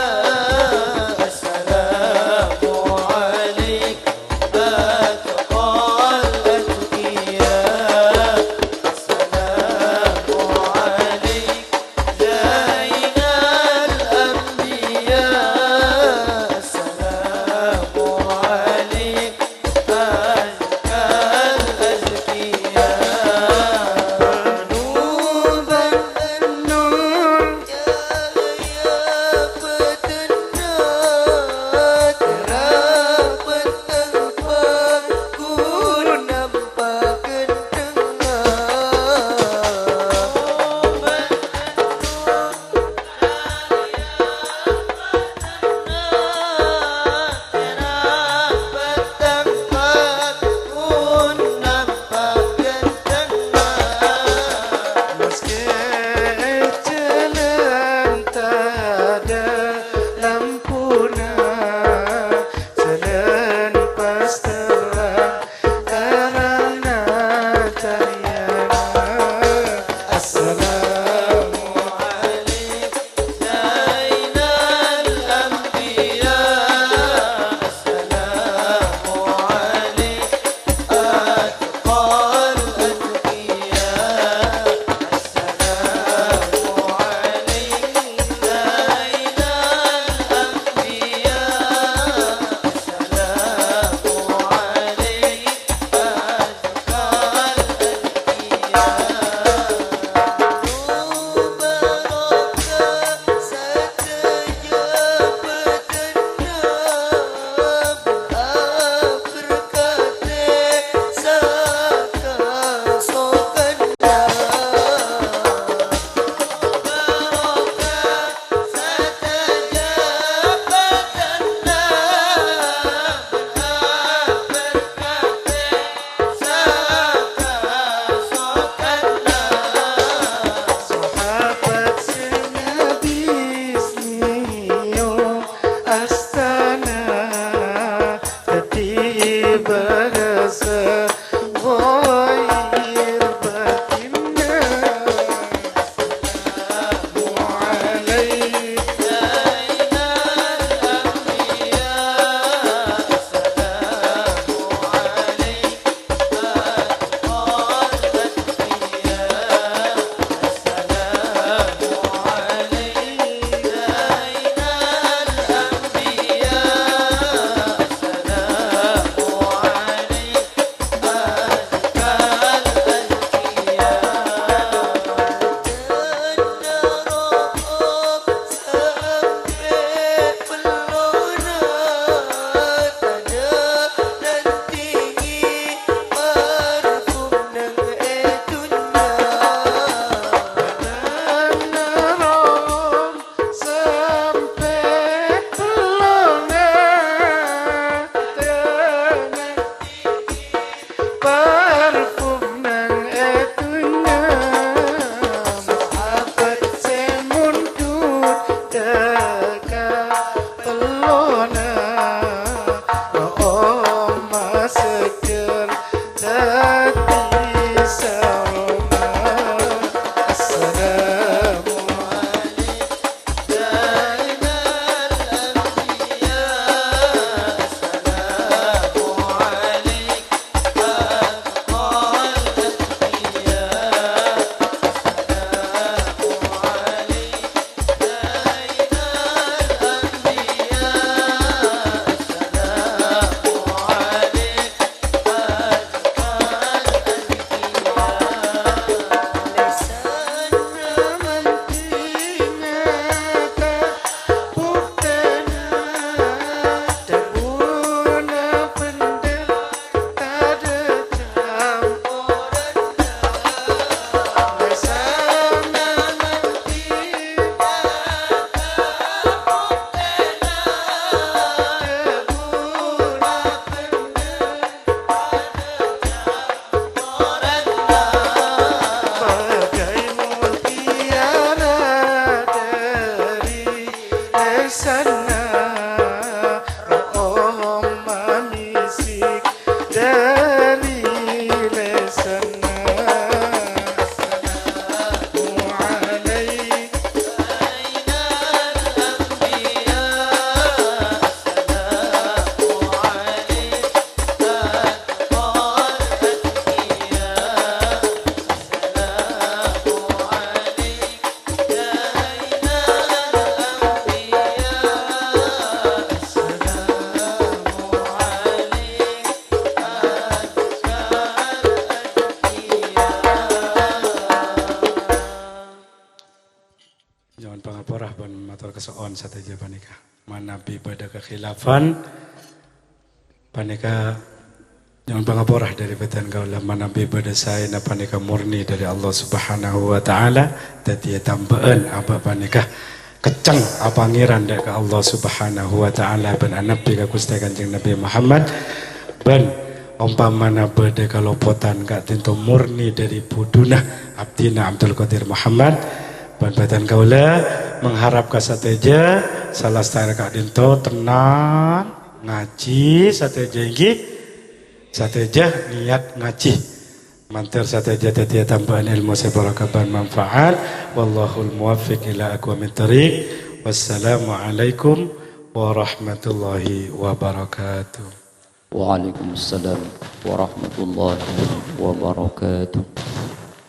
Assalamu alaik Atqal Atqiya. Assalamu Bârâsa zahir bâtinna. Assalamu alaina, Zainal Anbiya. Assalamu alaina, Zainal Anbiya. Assalamu alaina, Zainal Anbiya. Assalamu alaina, Zainal Anbiya. Parfum nang è dhunnya, sahabat sè mondhut dhâ' kapellona, ro'oma seger dhâddhi sarona. Assalamu alaina. Bâdâi mutiara dâri lèsanna, ro'om mamisik dâri lèsanna. Assalamu alaina, Zainal Anbiya. Assalamu alaina, Nyo'on pangapora bân mator kaso'on sadhâjâ panèka. Manabi bâdâ kakhilafan, panèka nyo'on pangapora dâri bhâdhân kaulâ. Manabi bâdâ saèna, panèka morni dâri Allah Subhanahu wa Ta'ala. Dhâddhiyâ tambâ'ân abâ' panèka kecceng apangèran dâ' ka Allah Subhanahu wa Ta'ala bân anabi ka Ghustè Kanjeng Nabi Muhammad. Bân ompamana bâdâ kalopotan, ka'dinto morni dâri buduna abdhina Abdul Qadir Muhammad. Bân bhâdhân kaulâ mengharap ka sadhâjâ salastarè ka'dinto tennang, ngajhi sadhâjâ, ènggi, sadhâjâ niat ngajhi. Mandhâr sadhâjâ dhâddhiyâ tambâ'ân èlmo sè barokah bân manfaat. Wallahul muwaffiq ila aqwamit thariq. Wassalamualaikum warahmatullahi wabarakatuh. Waalaikumsalam warahmatullahi wabarakatuh.